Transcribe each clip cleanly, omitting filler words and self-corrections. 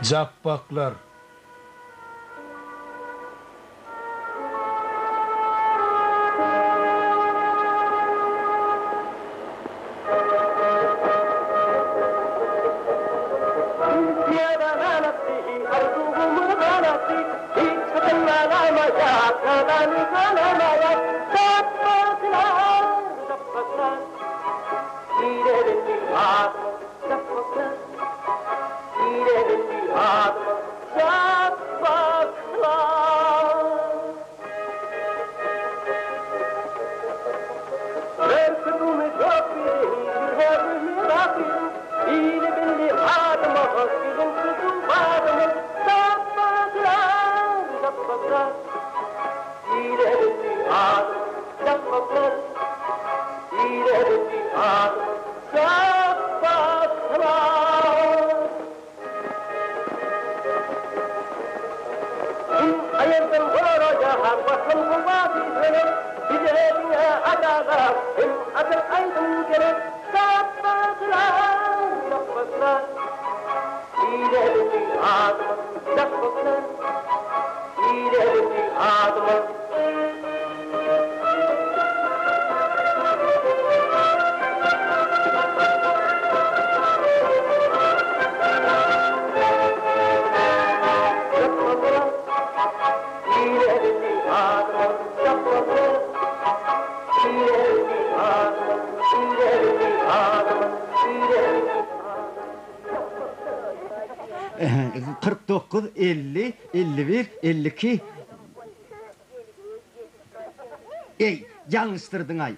Japbaklar. 49, 50, 51, 52. Eý, ýalňyşdyrdyň-aý.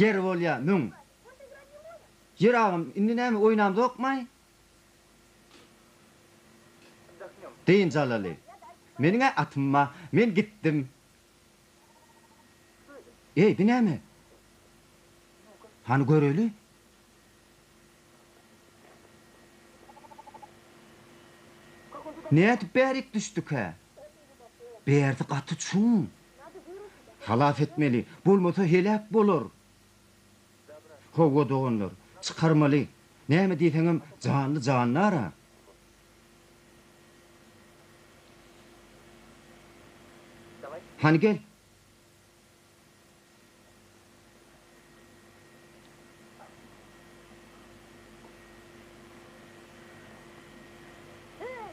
Ýeri bolýa, müň. Ýeri agam, indi näme, oýnamzokmaý? Dynç alaly. Meniň-ä atym bar. Men gitdim. Eý, bi näme? Hany göreli. Nädip bärik düşdükä? Bärsi gaty çuň. Halas etmeli, bolmasa heläk bolar. Hawa, doganlar, çykarmaly. Näme diýseňem, janly jandar-a. Hany gel.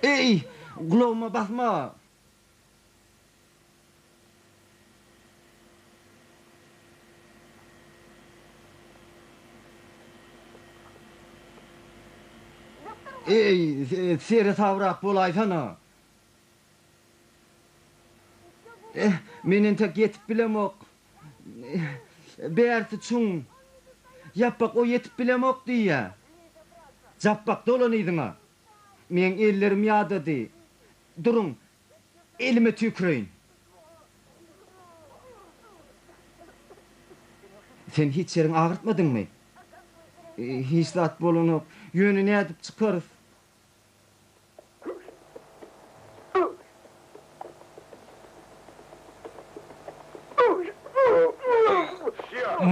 Eý, gulagyma basma! Eý, seresabrak bolaýsana! Eh, men entek ýetip bilemok. Bärsi çuň. Ýapbak o ýetip bilemok diýýä. Japbak dolan yzyňa. Meň ellerim ýadady. Duruň, elime tüýküreýin. Sen hiç ýeriňi agyrtmadyňmy? Hiç zat bolanok. Ýöne nädip çykarys?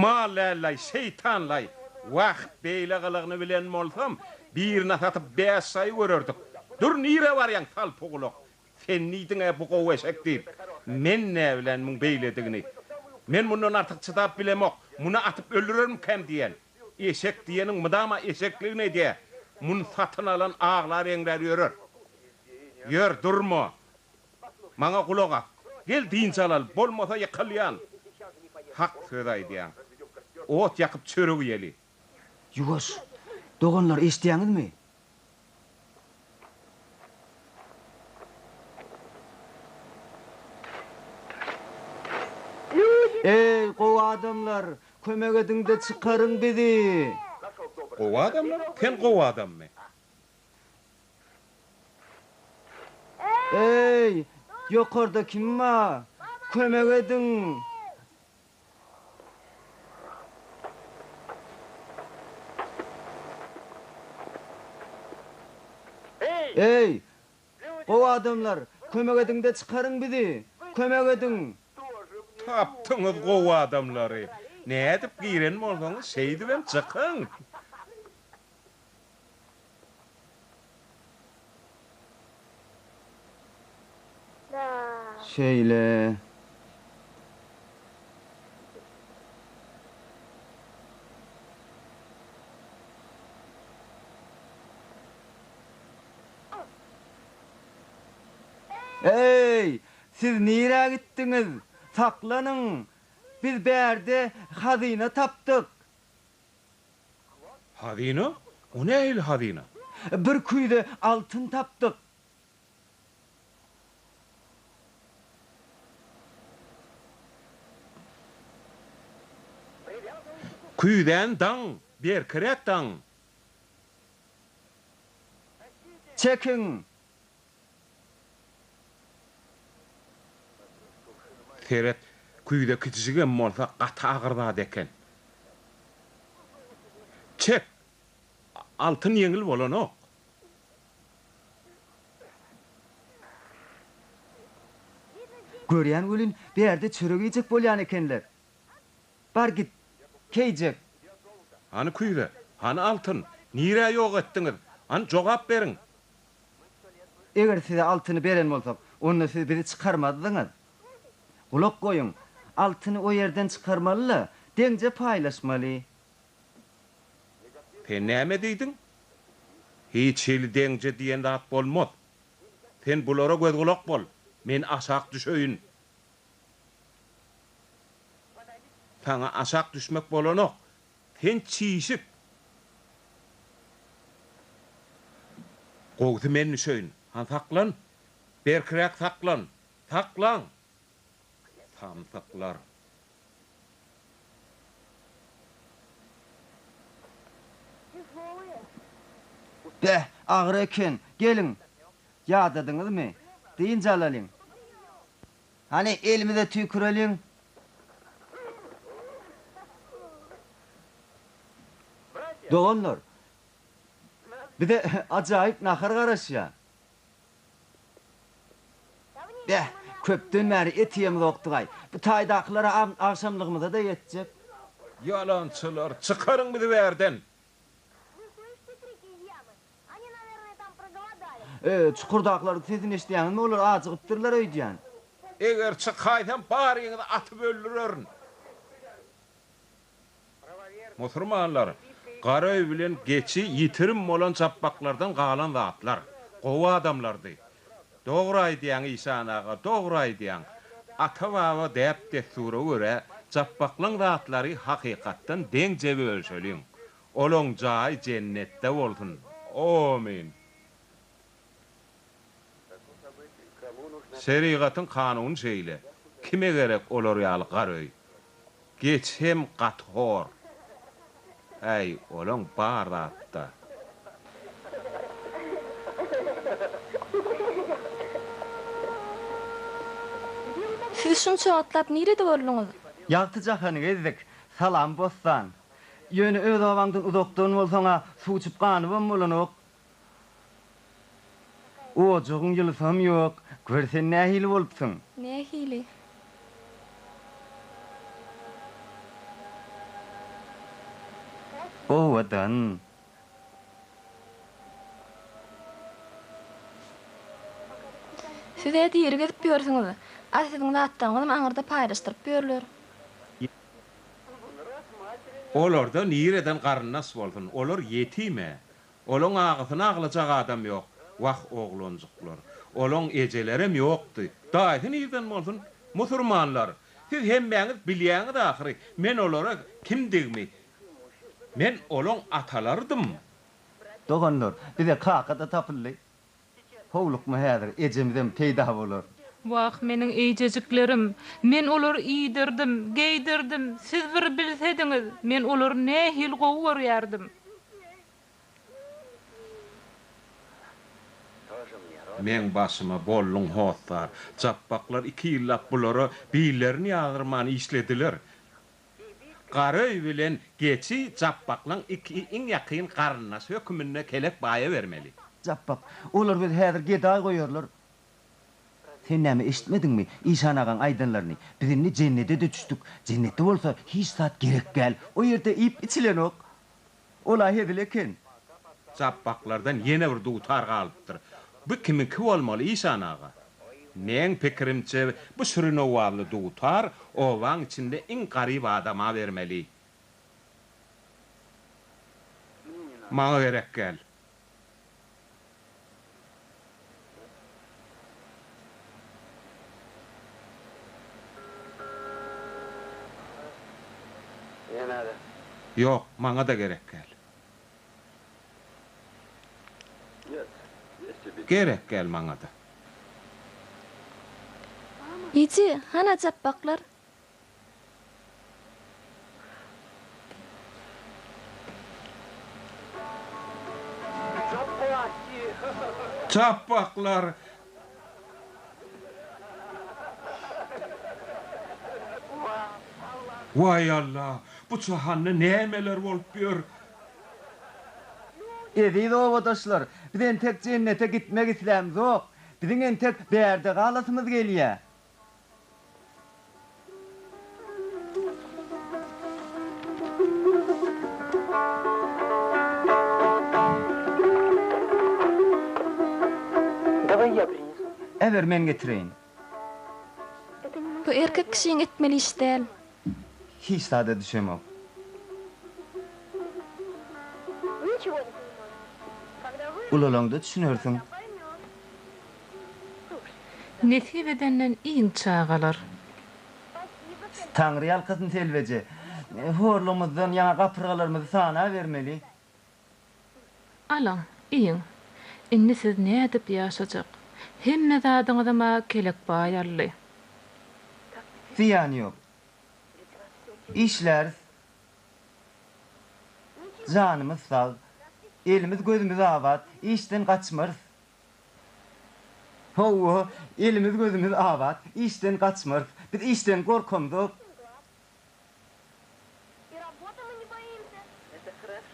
Mal däl-laý, şeýtan-laý! Wah, beýle gylygyny bilen bolsam, birine satyp bäş şaýy görerdik. Dur, nirä barýaň, salpygulak? Sen diýdiň-ä bu gowy eşek diýip. Men näbilen muň beýledigini. Men mundan artyk çydap bilemok. Muny atyp öldürermikäm diýen. Eşek diýeniň mydama eşekligini edýär. Muny satyn alan aglar-eňrär ýörer. Ýör, durma. Maňa gulak as. Gel dynç alaly, bolmasa ýykylýan. Hak söz aýdýaň. Ot ýakyp çörek iýeli. Ýuwaş! Doganlar, eşidýäňizmi? Eý, gowy adamlar, kömek ediň-de çykaryň bizi! Gowy adamlar? Sen gowy adammy? Eý, ýokarda kim bar? Kömek ediň! Eý, gowy adamlar, kömek ediň-de çykaryň bizi! Kömek ediň! Tapdyňyz gowy adamlary. Nädip giren bolsaňyz şeýdibem çykyň. Şeýle. Eý, siz nirä gitdiňiz? Saklanyň! Biz bärde hazyna tapdyk. Hazyna? O nähili hazyna? Bir küýze altyn tapdyk. Küýzäni daň, berkiräk daň! Çekiň! Seret, küýze kiçijigem bolsa gaty agyr zat eken. Çek! Altyn ýeňil bolanok. Görýän welin, bärde çörek iýjek bolýan ekenler. Bar git, keýjek. Hany küýze? Hany altyn? Nirä ýok etdiňiz? Hany jogap beriň! Eger size altyny beren bolsak, onda siz bizi çykarmazdyňyz. Gulak goýuň, altyny o ýerden çykarmaly-da, deňje paýlaşmaly. Sen näme diýdiň? Hiç hili deňje diýen zat bolmaz. Sen bulara göz-gulak bol, men aşak düşeýin. Saňa aşak düşmek bolanok. Sen çişik. Gowusy men düşeýin. Han saklan. Berkiräk saklan. Saklan! Samsyklar. Beh, agyr eken. Geliň. Ýadadyňyzmy? Dynç alalyň. Hany, elimize tüýküreliň. Doganlar, bize ajaýyp nahar garaşýar. Beh, köpden bäri et iýemzokdygaý. Bu taýdakylara agşamlygymyza-da ýetjek. Ýalançylar, çykaryň bizi bärden! Çukurdakylaryň sesini eşidýäňizmi? Olar ajygypdyrlar öýdýän. Eger çykaýsam, baryňyzy atyp öldürerin. Musurmanlar, Garaöý bilen geçi ýitirim bolan çapbaklardan galan zatlar. Gowy adamlardy. Dogry aýdýaň, işan aga, dogry aýdýaň. Ata-baba däp-dessura görä, çapbaklaň zatlary hakykatdan deňje bölüşeliň. Olaň jaýy jennetde bolsun. Omyn. Şerigatyň kanuny şeýle. Kime gerek olar ýaly garöý. Geçi hem gaty hor. Äý, olaň bar zatda. Siz şunça wagtlap nirede bolduňyz? Ýagty jahany gezdik. Salam Bossan. Ýöne öz obaňdan uzakdan bolsaň-a suw içip ganybam bolanok. Ojagyň ýylysam ýok. Gör sen nähili bolupsyň. Nähili? Owadan. Siz-ä diri gezip ýörsüňiz. A siziň zatlaryňyzam aňyrda paýlaşdyryp ýörler. Olarda nireden garyndaş bolsun, olar ýetim-ä. Olaň agysyny aglajak adam ýok. Wah, oglanjyklar. Olaň ejelerem ýokdy. Daýysy nirden bolsun? Musurmanlar! Siz hemmäňiz bilýäňiz ahyry, men olara kimdigimi. Men olaň atalarydym. Doganlar, bize kaka-da tapyldy. Howlukma häzir ejemizem peýda bolar. Wah, meniň eýjejiklerim! Men olary iýdirdim, geýdirdim, siz bir bilsediňiz, men olary nähili gowy görýärdim. Meň başyma bolduň hossar. Japbaklar iki ýyllap bulara billerini ýazdyrman işlediler. Garöý bilen geçi Japbaklaň iki iň ýakyn garyndaşy höküminde Kelek baýa bermeli. Japbak, olar bizi häzir gedaý goýarlar. Sen näme eşitmediňmi, işan agaň aýdanlaryny? Biz indi jennede-de düşdük. Jennetde bolsa hiç zat gerek däl. O ýerde iýip-içilenok. Ol-a hezil eken. Japbaklardan ýene bir dutar galypdyr. Bu kimiňki bolmaly, işan aga? Meň pikirimçe, bu şirin owazly dutar obaň içinde iň garyp adama bermeli. Maňa gerek däl. Ýok, maňa-da gerek däl. Gerek däl maňa-da. Eje, hana japbaklar? Japbaklar! Waý Alla, bu jahanda nämeler bolup ýör? Eziz obadaşlar, biz entek jennete gitmek islämzok. Biziň entek bärde galasymyz gelýär. Äber men getireýin. Bu erkek kişiň etmeli işi däl. Hiç zada düşemok. Ulalaňda düşünersiň. Nesip edenden iýiň çagalar. Taňry ýalkasyn Selbeje. Horlugymyzdan ýaňa gapyrgalarymyzy sanabermeli. Alyň, iýiň. Indi siz nädip ýaşajak? Hemme zadyňyzam-a Kelekbaý aldy. Zyýany ýok. Işläris. Janymyz sag, elimiz gözümiz abat, işden gaçmarys. Hawa, elimiz gözümiz abat, işden gaçmarys. Biz işden gorkamzok.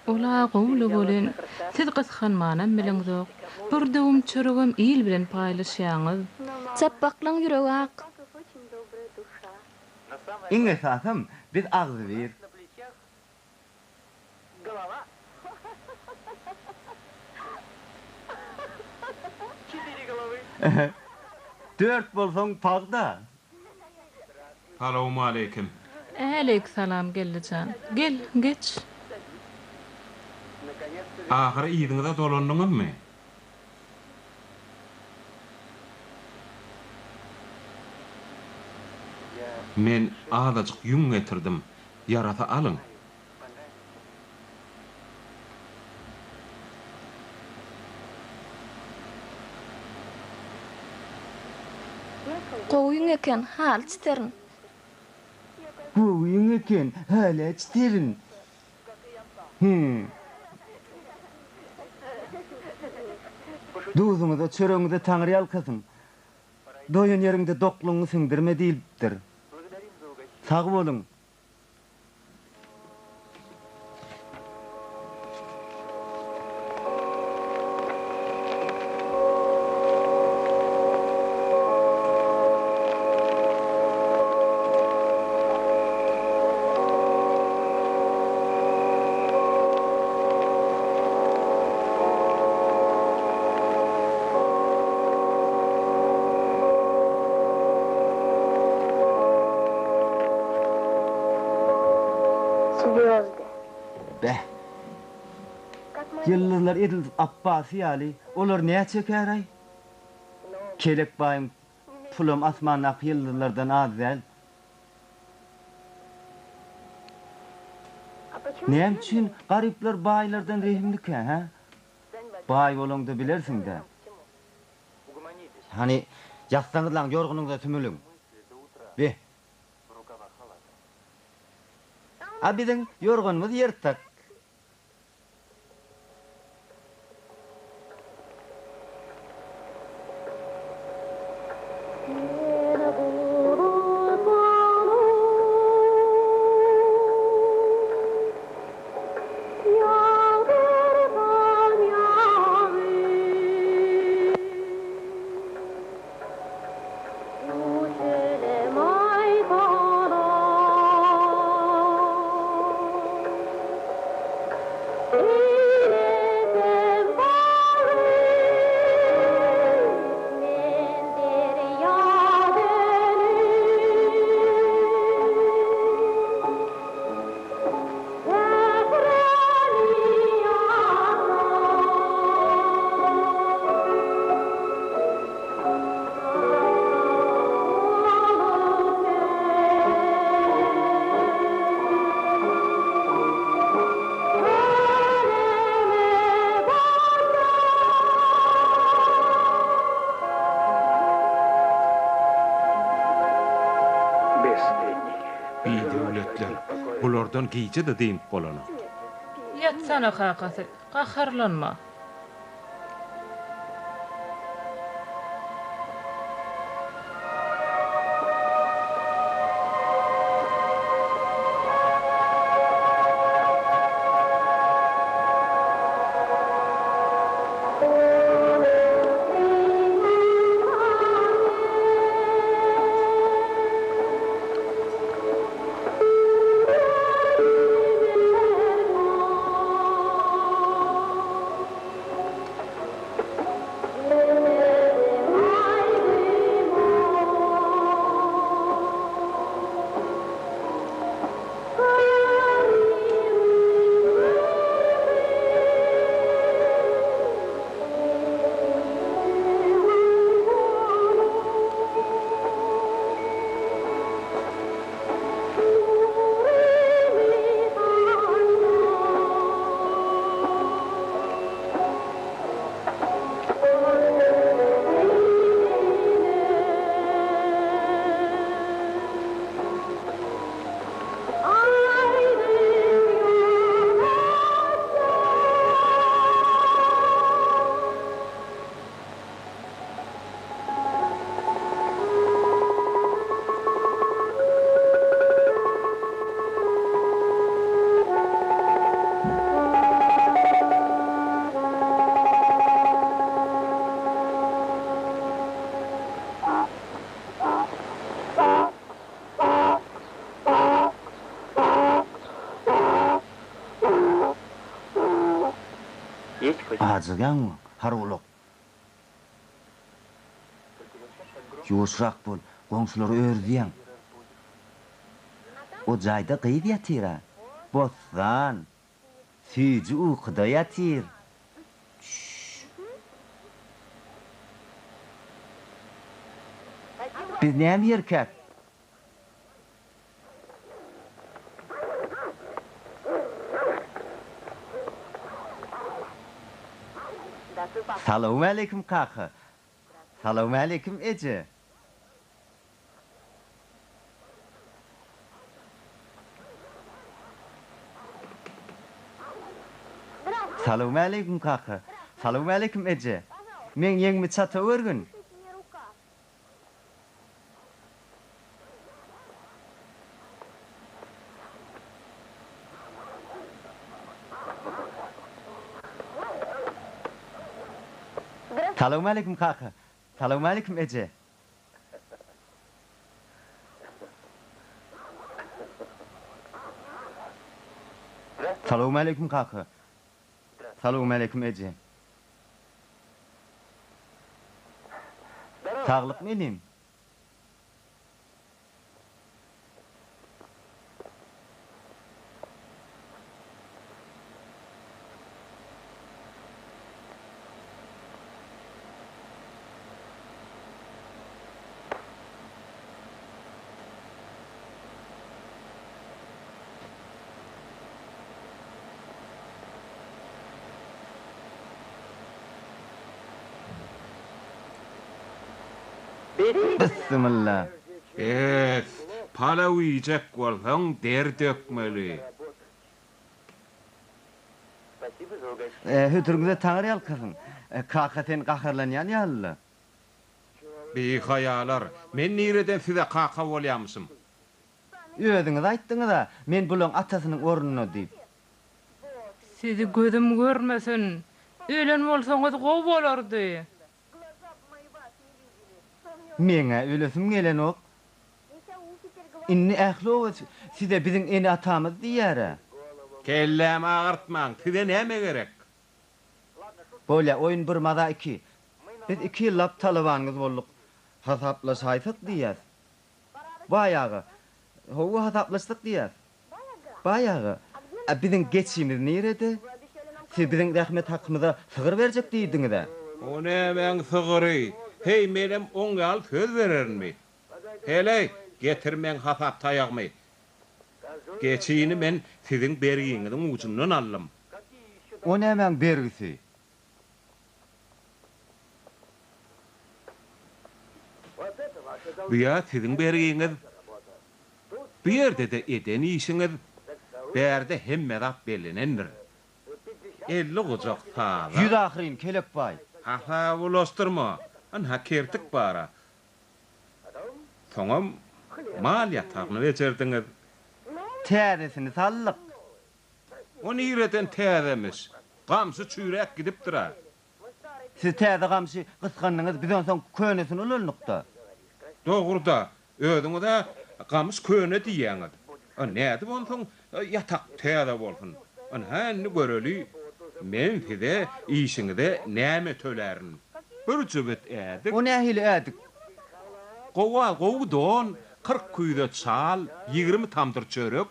Ol-a gowy-la welin, siz gysganmanam bileňzok. Bir döwüm çöregem il bilen paýlaşýaňyz. Çapbaklaň ýüregi ak. Iň esasam, biz agzybir. Dört bolsaň pagda. Salowmaleýkim. Äleýk salam Geldi jan. Gel, geç. Ahyry yzyňyza dolandyňyzmy? Men azajyk ýüň getirdim. Ýarasa alyň. Gowy ýüň eken, haly çiterin. Gowy ýüň eken, haly çiterin. Hü. Duzuňyza, çöregiňize Taňry ýalkasyn. Doýan ýeriňde doklugyňy siňdirme diýlipdir. Sag boluň. Beh. Ýyldyzlar edil Apbasy ýaly, olar näçe käraý? Kelek baýyň pulam asmandaky ýyldyzlardan az däl. Näme üçin garyplar baýlardan rehimlikä, hä? Baý bolaňda bilersiň-dä. Hany, ýatsaňyzlaň, ýorganyňyza sümüliň. Be. A biziň ýorganymyz ýyrtyk. Bulardan gije-de dynyp bolanok. Ýatsana kakasy, gaharlanma. Ajygýaňmy, hargulak? Ýuwaşrak bol, goňşulary örüzýäň. O jaýda gyz ýatyr-a. Bossan! Süýji ukuda ýatyr. Çüş. Biz näme ýerkäk? Salowmaleýkim kaka. Salowmaleýkim eje. Salowmaleýkim kaka. Salowmaleýkim eje. Meň ýeňimi çatawergin. Salowmaleýkim kaka. Salowmaleýkim eje. Salowmaleýkim kaka. Salowmaleýkim eje. Saglykmy inim? Bissimilla. Bes, palaw iýjek bolsaň der dökmeli. Hödüriňize Taňry ýalkasyn. Kaka sen gaharlanýan ýaly-la. Bihaýalar, men nireden size kaka bolýamyşym? Özüňiz aýtdyňyz-a, men bulaň atasynyň ornuna diýip. Sizi gözüm görmesin. Ölen bolsaňyz gowy bolardy. Meň-ä ölesim gelenok. Indi ähli oba size biziň ene-atamyz diýýär-ä. Kellämi agyrtmaň, size näme gerek? Bolýa, oýun bir, maza iki. Biz iki ýyllap talabanyňyz bolduk. Hasaplaşaýsak diýýäs. Baý aga, Hawa, hasaplaşsak diýýäs. Baý aga, A biziň geçimiz nirede? Siz biziň zähmet hakymyza sygyr berjek diýdiňiz-ä? O nämäň sygyry? Heý, menem oň ýaly söz bererinmi? Heleý, getir meň hasap taýagymy. Geçini men siziň bergiňiziň ujundan aldym. O nämäň bergisi? Bu-ýa siziň bergiňiz. Bu ýerde-de eden işiňiz. Bärde hemme zat bellenendir. 50 gujak sazak. Ýüz ahyryn, Kelekbaý. Hasaby bulaşdyrma. Ynha kertik bar-a. Soňam mal ýatagyny bejerdiňiz. Täzesini saldyk. O nireden täzemiş? Gamşy çüýräp gidipdir-ä. Siz täze gamşy gysgandyňyz, biz onsoň könesini ulandyk-da. Dogry-da, özüňiz-ä gamyş köne diýýäňiz. A nädip onsoň ýatak täze bolsun? Ynha indi göreli, men size işiňize näme tölärin? Bir jübüt ädik. O nähili ädik? Gowa gowy don, 40 küýze çal, 20 tamdyr çörek.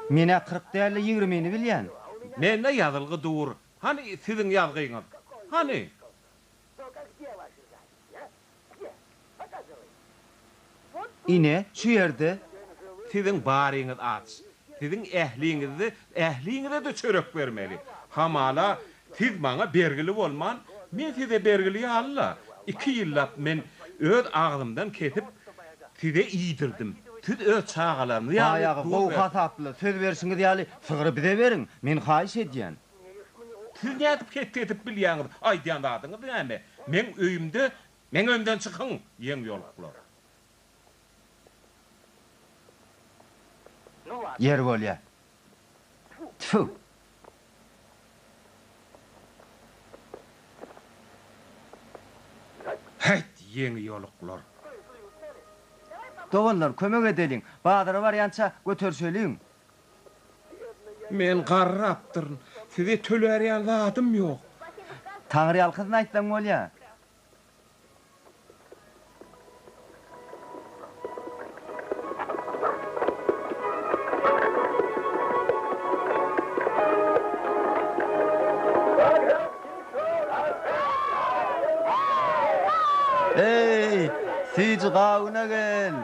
Men-ä 40 däl-de, ýigrimini bilýän. Mende ýazylgy dur. Hany siziň ýazgyňyz? Hany? Ine, şu ýerde. Siziň baryňyz aç. Siziň ähliňizde ähliňize-de çörek bermeli. Hamala, siz maňa bergili bolman, men size bergili ýaly-la. Iki ýyllap men öz agzymdan kesip, size iýdirdim. Siz öz çagalaryňyz Baý ýaly aga, gowy hasaply, söz berşiňiz ýaly sygry bize beriň, men haýyş edýän. Siz nädip hetdi edip bilýäňiz, aýdýan zadyňyz näme? Meň öýümde, meň öýümden çykyň, ýeň ýoluklar. Ýeri bolýa. Tfu! Häýt, ýeňi ýoluklar. Doganlar, kömek edeliň. Bazara barýança göterişeliň. Men garrapdyryn. Size tölär ýaly zadym ýok. Taňryýalkasyn aýtsaň bolýa. Eý, süýji gawuna gel!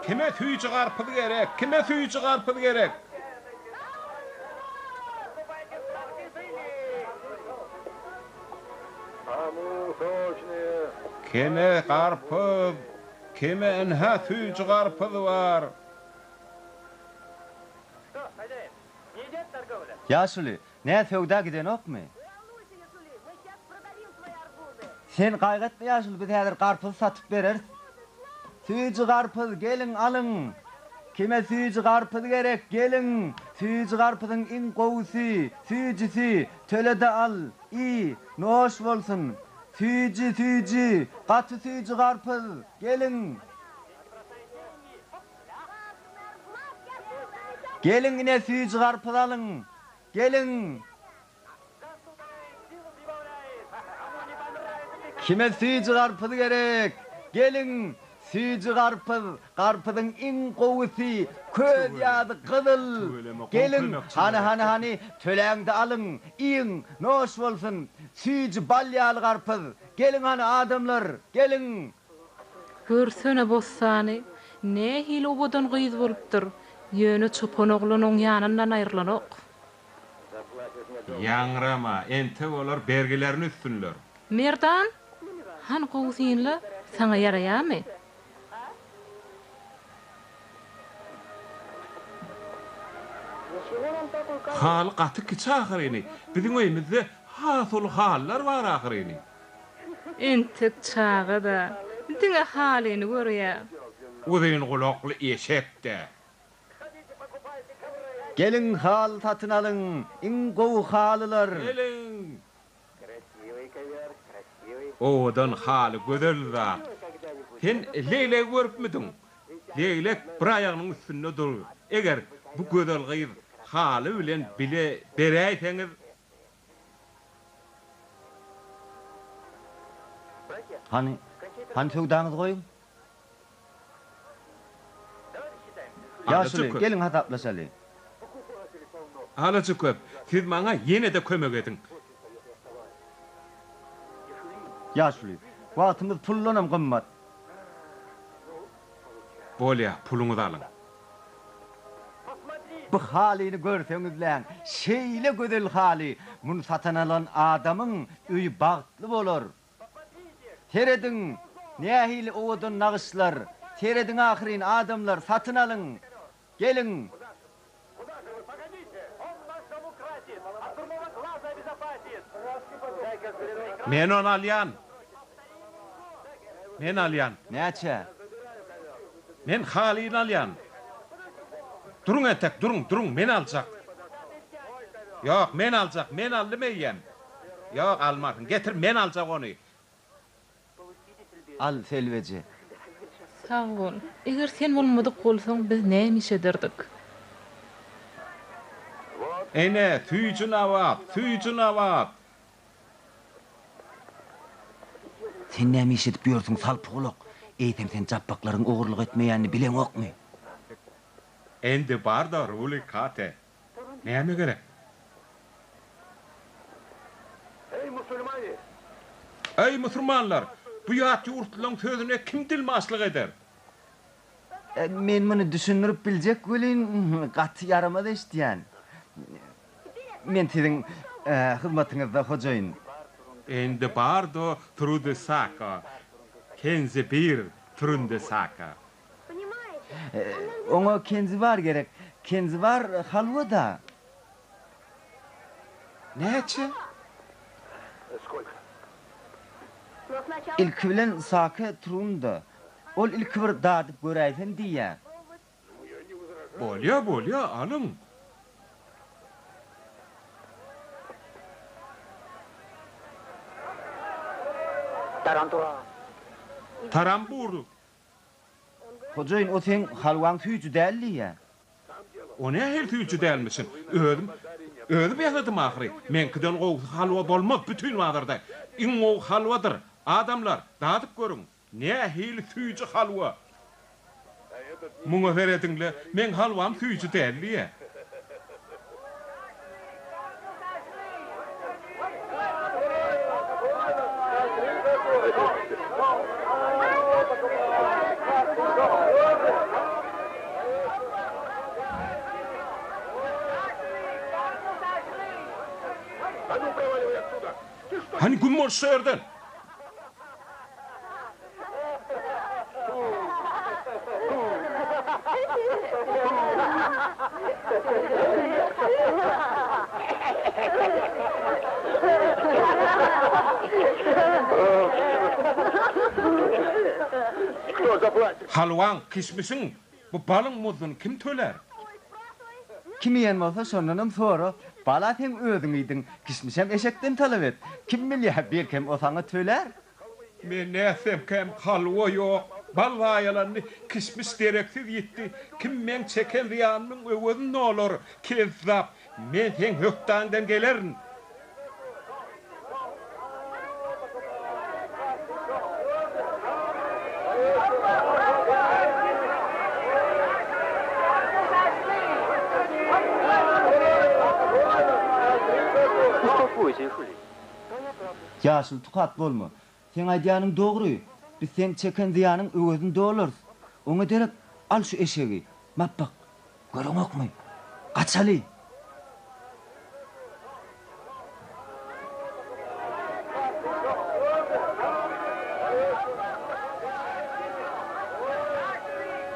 Kime süýji garpyz gerek? Kime süýji garpyz gerek? Kime garpyz? Kime ynha süýji garpyz bar? Ýaşuly, nä söwda gidenokmy? Sen gaýgy etme ýaşuly, biz häzir garpyzy satyp bereris. Süýji garpyz, geliň, alyň! Kime süýji garpyz gerek, geliň! Süýji garpyzyň iň gowusy, süýjüsi, töle-de al, iý, noş bolsun! Süýji, süýji, gaty süýji garpyz, geliň! Geliň, ine, süýji garpyz alyň! Geliň! Kime süýji garpyz gerek? Geliň, süýji garpyz, garpyzyň iň gowusy, köz ýaly gyzyl. Geliň, hany, hany, hany, töläň-de alyň, iýiň, noş bolsun. Süýji bal ýaly garpyz. Geliň hany, adamlar, geliň! Görsene Bossany, nähili owadan gyz bolupdyr. Ýöne çopan oglan oň ýanyndan aýrylanok. Ýaňrama, entek olar bergilerini üzsünler. Merdan, hany gowy synla, saňa ýaraýarmy? Haly gaty kiçi ahyryny, biziň öýümizde has uly halylar bar ahyryny. Entek çaga-da, diňe halyny görýär. Uzyn gulakly eşek-dä. Geliň haly satyn alyň, iň gowy halylar. Geliň! Owadan haly gözel zat. Sen leglegi görüpmidiň? Leglek bir aýagynyň üstünde dur. Eger bu gözel gyz haly bilen bile beräýseňiz. Hany, hany söwdaňyzy goýuň. Ýaşuly, geliň hasaplaşaly. Alyjy köp. Siz maňa ýene-de kömek ediň. Ýaşuly, wagtymyz puldanam gymmat. Bolýa, puluňyzy alyň. Bu halyny görseňizläň, şeýle gözel haly. Muny satyn alan adamyň öýi bagtly bolar. Serediň, nähili owadan nagyşlar! Serediň ahyryn, adamlar, satyn alyň! Geliň! Men ony alýan. Men alýan. Näçe? Men halyny alýan. Duruň entek, duruň, duruň, men aljak. Ýok, men aljak, men aldym eýýäm. Ýok, almarsyň. Getir, men aljak ony. Al, Selweje. Sag bol. Eger sen bolmadyk bolsaň, biz näme iş ederdik? Ene, süýji nabat, süýji nabat! Sen näme iş edip ýörsüň, salpygulak? Eýsem sen japbaklaryň ogurlyk etmeýänini bileňokmy? Endi bar-da, Ruli kate. Näme gerek? Eý, musulmanlar! Bu ýat ýurtlylaň sözüne kim dilmaçlyk eder? Men muny düşündirip biljek welin, gaty ýaramaz eşidýän. Men siziň hyzmatyňyzda, hojaýyn. Endi bardo trudesaka, kenzi bir trundesaka. Oňa kenzibar gerek. Kenzibar halwa-da. Näçe? Ilki bilen sake trunda. Ol ilki bir dadyp göräýsem diýýä. Bolýa, bolýa, alyň. Tarambur. Hojaýyn, o seň halwaň süýji däl diýýä. O nähili süýji dälmişin? Özüm, özüm ýasadym ahyry. Meňkiden gowusy halwa bolmaz bütin bazarda. Iň gowy halwadyr. Adamlar, dadyp görüň. Nähili süýji halwa! Muňa serediň-le, meň halwam süýji däl diýýä. Hany güm bol şu ýerden! Halwaň, kişmişiň, bu balyň muzduny kim tölär? Kim iýen bolsa şondanam sora. Bala seň özüň iýdiň, kişmişem eşekden talap et. Kim bilýär, belkem o saňa tölär. Men nätsemkäm, halwa ýok, bal zaýalandy, kişmiş dereksiz ýitdi. Kim meň çeken zyýanymyň öwezini dolar? Kezzap, men seň hökdaňdan gelerin. Ýaşuly tukat bolma. Seň aýdýanyň dogry. Biz seň çeken zyýanyň öwezini dolarys. Oňa derek al şu eşegi. Mapbak, göreňokmy? Gaçaly!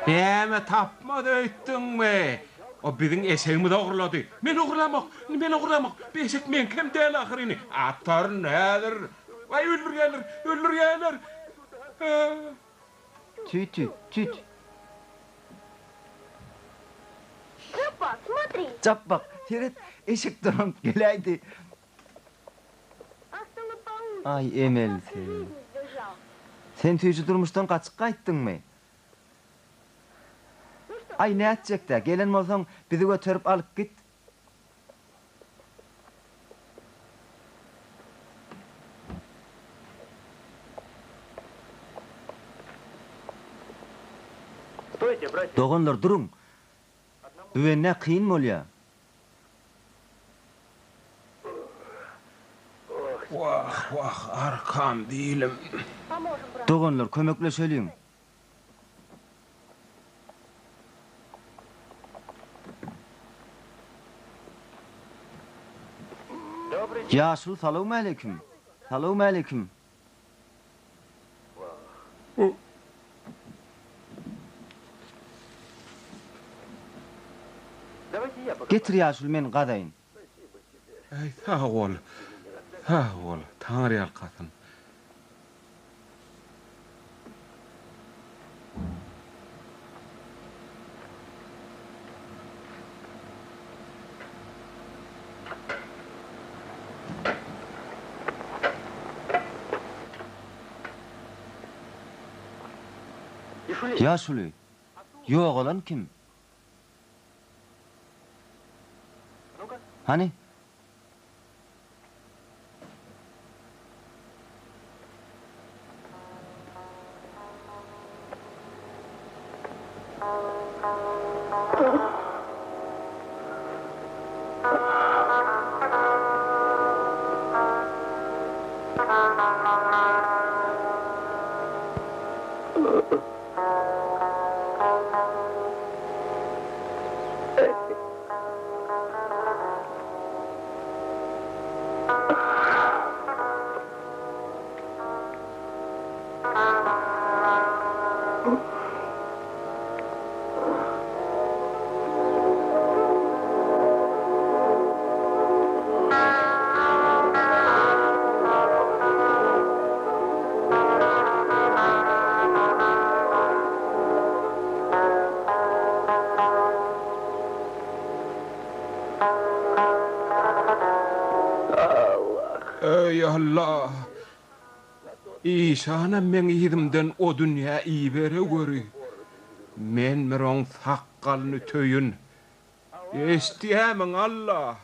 Näme tapmaz öýtdüňmi? O biziň eşegimizi ogurlady. Men ogurlamok, men ogurlamok. Bu eşek meňkem däl ahyryny. Ataryn häzir. Waý, öldürýärler, öldürýärler. Tüt-tüt, tüt. Japbak, seret, eşek dolanyp geläýdi. Aý, emelsiz. Sen süýji durmuşdan gaçyp gaýtdyňmy? Aý, nätjek-dä, gelen bolsaň, bizi göterip alyp git. Doganlar duruň! Bu bendä kyn bolýa. Wah, wah, arkam bilim. Doganlar kömekleşeliň. Ýaşuly salowmaleýkim. Salowmaleýkim. Getir ýaşuly men gazaýyn. Äý sag bol, sag bol, taňryýalkasyn. Ýaşuly, ýogalan kim? Hany? Eý Alla! Işanam meň yzymdan o dünýä ibereweri. Men bir oň sakgalyny töýün. Eşitýämiň Alla!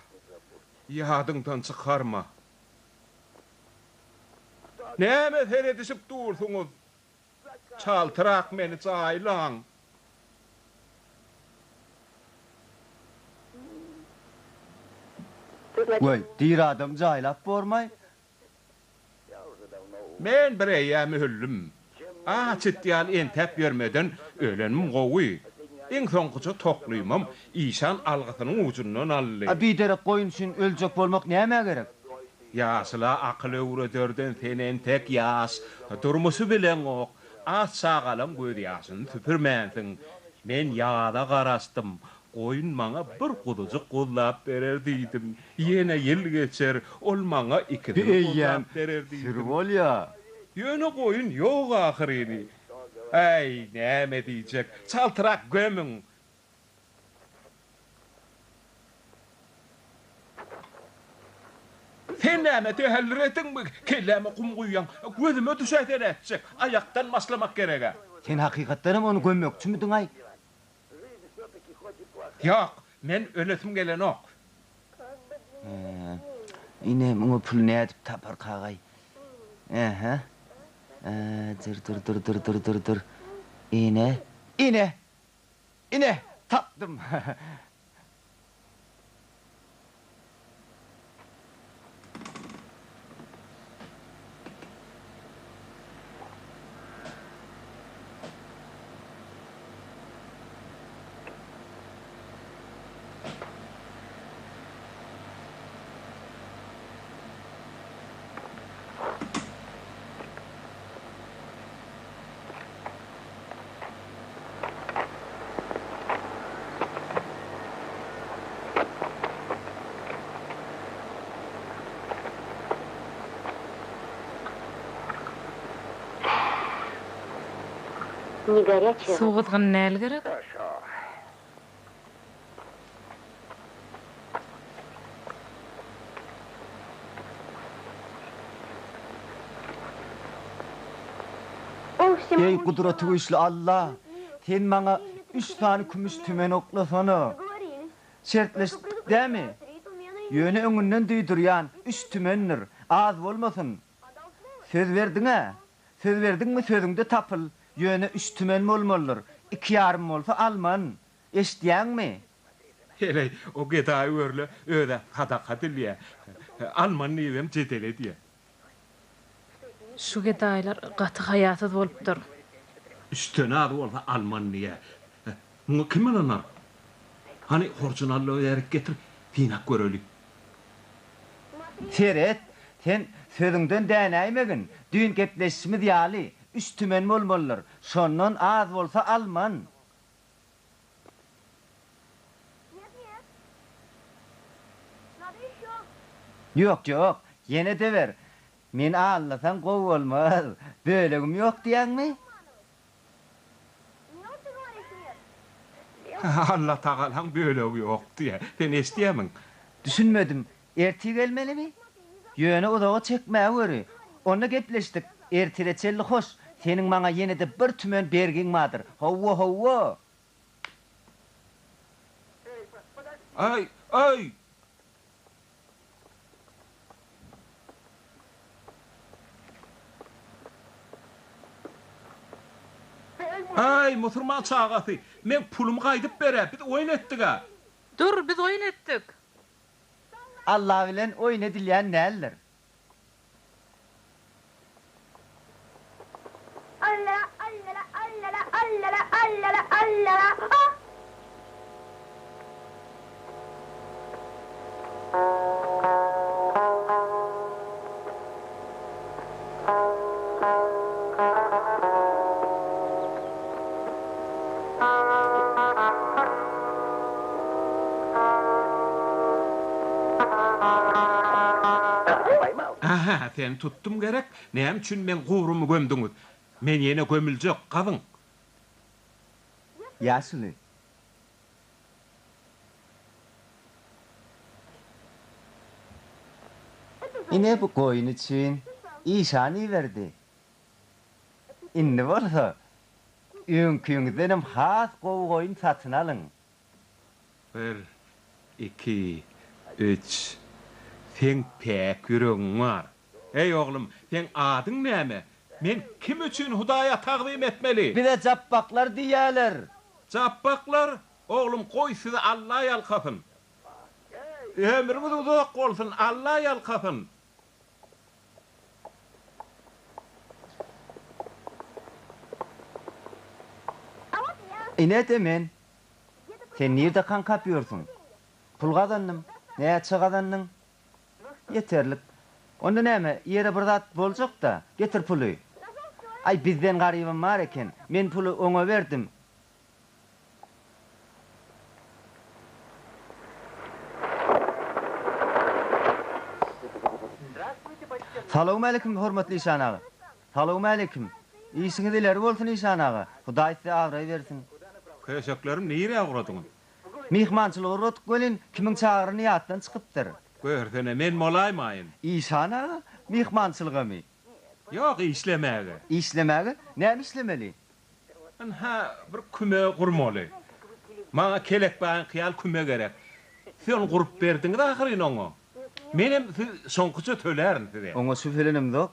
Ýadyňdan çykarma. Näme seredişip dursuňyz? Çaltrak meni jaýlaň. Weý, diri adamy jaýlap bormaý. Men bir eýýäm öldüm. Aç it ýaly entäp ýörmeden ölenim gowy. Iň soňkuja toklymam işan algysynyň ujundan aldy. A biderek goýun üçin öljek bolmak nämä gerek? Ýaşula akyl öwrederden sen entek ýaş, durmuşy bileňok, aç çagalaň gözýaşyny süpürmänsiň. Men ýaza garaşdym, goýun maňa bir guzujyk guzlap berer diýdim. Ýene ýyl geçer, ol maňa Bi ikisini eýýäm guzlap berer süri diýdim. bolýa. Ýöne goýun ýok ahyryny. Äý, näme diýjek, çaltrak gömüň! Sen näme däliretdiňmi? Kelläme gum guýýaň. Gözüme düşäýse nätjek? Aýakdan başlamak gereg-ä. Sen hakykatdanam ony gömmekçimidiň-aý? Ýok, men ölesim gelenok. Hä, ine, muňa pul nädip taparkagaý? Ähä. Dyr-dyr-dyr-dyr-dyr-dyr-dyr. Ine, ine! Ine, tapdym! Suw gyzgyn däl gerek? Eý, Gudratygüýçli Alla! Sen maňa üç sany kümüş tümen oklasana. Şertleşdik dämi? Ýöne öňünden duýdurýan, üç tümendir, az bolmasyn. Söz berdiň-ä? Söz berdiňmi, sözüňde tapyl. Ýöne üç tümen bolmalydyr. Iki ýarym bolsa alman. Eşidýäňmi? Heleý, o gedaý görle, öz-ä sadaka dilýä. Alman diýibem jedel edýä. Şu gedaýlar gaty haýasyz bolupdyr. Üçden az bolsa alman diýýä. Muňa kim ynanar? Hany, horjun al-da bärik getir, synap göreli. Seret, sen sözüňden dänäýmegin, düýn gepleşişimiz ýaly, üç tümen bolmalydyr. Şondan az bolsa alman. Ýok, ýok, ýene-de ber. Meni aldasaň gowy bolmaz. Bölegim ýok diýýäňmi? Allatagalaň bölegi ýok diýýä. Sen eşidýämiň? Düşünmedim. Ertir gelmelimi? Ýöne uzaga çekmäweri. Onda gepleşdik. Ertire çenli hoş. Seniň maňa ýene-de bir tümen bergiň bardyr. Hawa, hawa! Aý, aý! Aý, musurman çagasy, meň pulumy gaýdyp ber-ä, biz oýun etdik-ä. Dur, biz oýun etdik. Alla bilen oýun edilýän däldir. Ähä, seni tutdum gerek? Näme üçin meň gubrumy gömdüňiz? Men ýene gömüljek, gazyň! Ýaşuly. Ine bu goýun üçin işan iberdi. Indi bolsa, öňküňizdenem has gowy goýun satyn alyň. Bir, iki, üç. Seň päk ýüregiň bar. Eý, oglum, seň adyň näme? Men kim üçin Hudaýa tagzym etmeli? Bize japbaklar diýýärler. Japbaklar? Oglum, goý sizi Alla ýalkasyn. Ömrüňiz uzak bolsun, Alla ýalkasyn. Ine-de men. Sen nirde kaňkap ýörsüň? Pul gazandym. Näçe gazandyň? Ýeterlik. Onda näme, ýere bir zat boljak-da. Getir puly. Aý, bizden garybam bar eken. Men puly oňa berdim. Salowmaleýkim, hormatly işan aga. Salowmaleýkim. Işiňiz ileri bolsun, işan aga. Hudaý size abraý bersin. Köşeklerimi nirä ugradyňyz? Myhmançylyga ugradyk welin, kimiň çagyrany ýatdan çykypdyr. Görsene, men bolaýmaýyn. Işan aga, myhmançylygamy? Ýok, işlemäge. Işlemäge? Näme işlemeli? Ynha, bir küme gurmaly. Maňa Kelekbaýyňky ýaly küme gerek. Siz ony gurup berdiňiz ahyryn oňa. Menem siz şoňkyça tölärin size. Oňa şübhelenemzok.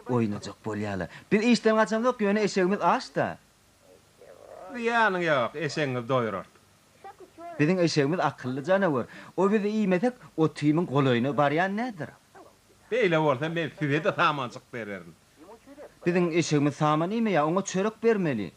Oýnajak bolýarlar. Biz işden gaçamzok, ýöne eşegimiz aç-da. Zyýanyň ýok, eşegiňizi doýurarys. Biziň eşegimiz akylly janawer. O bizi iýmesek, otymyň golaýyna barýan nädir? Beýle bolsa, men size-de samanjyk bererin. Biziň eşegimiz saman iýmeýär, oňa çörek bermeli.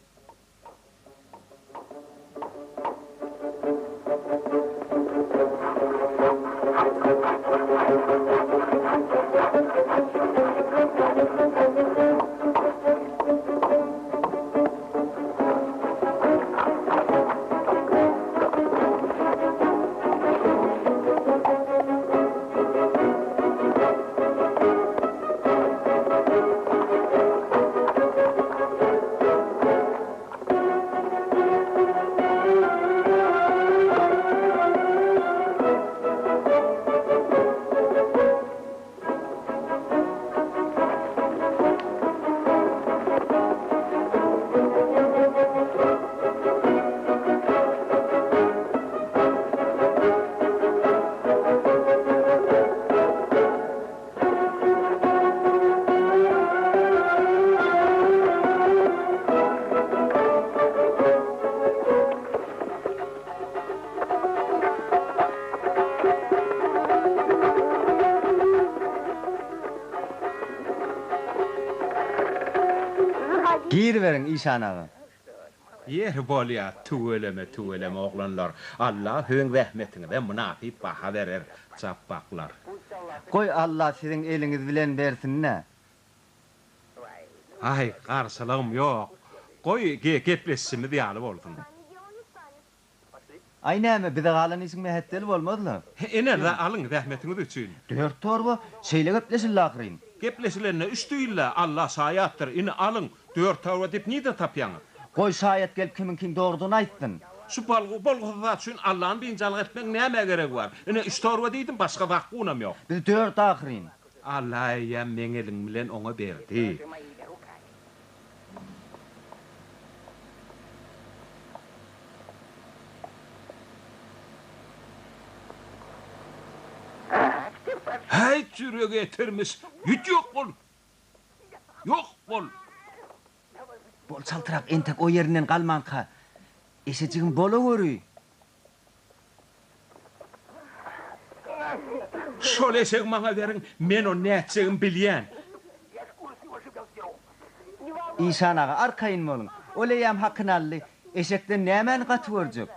Giriberiň işan aga. Ýeri bolýa tüweleme tüweleme oglanlar Alla siziň zähmetiňize mynasyp baha berer Japbaklar. Goý Alla siziň eliňiz bilen bersinda. Aý garşylygym ýok. Goý gepleşişimiz ýaly bolsun. Aý näme, bize galan işiň mähetdel bolmaz-la. Ine, alyň, zähmetiňiz üçin. Dört torba? Şeýle gepleşildi ahyryn. Gepleşilende üç diýildi, Alla şaýatdyr. Ine, alyň, dört torba diýip nirden tapýaňyz? Goý, şaýat gelip kimiňkiň dogrudygyny aýtsyn. Şu bolgusyz zat üçin Allany biynjalyk etmegiň nämä geregi bar? Ine, üç torba diýdim, başga zakgunam ýok. Biz dört ahyryn. Alla eýýäm meň elim bilen oňa berdi. Häýt ýüregi etermiş, ýüt ýok bol! Ýok bol! Bol çaltrak entek o ýerinden galmanka. Eşejigim bolaweri. Şol eşegi maňa beriň, men ony nätjegimi bilýän. Işan aga, arkaýyn boluň. Ol eýýäm hakyny aldy. Eşekden nämäni gaty görjek?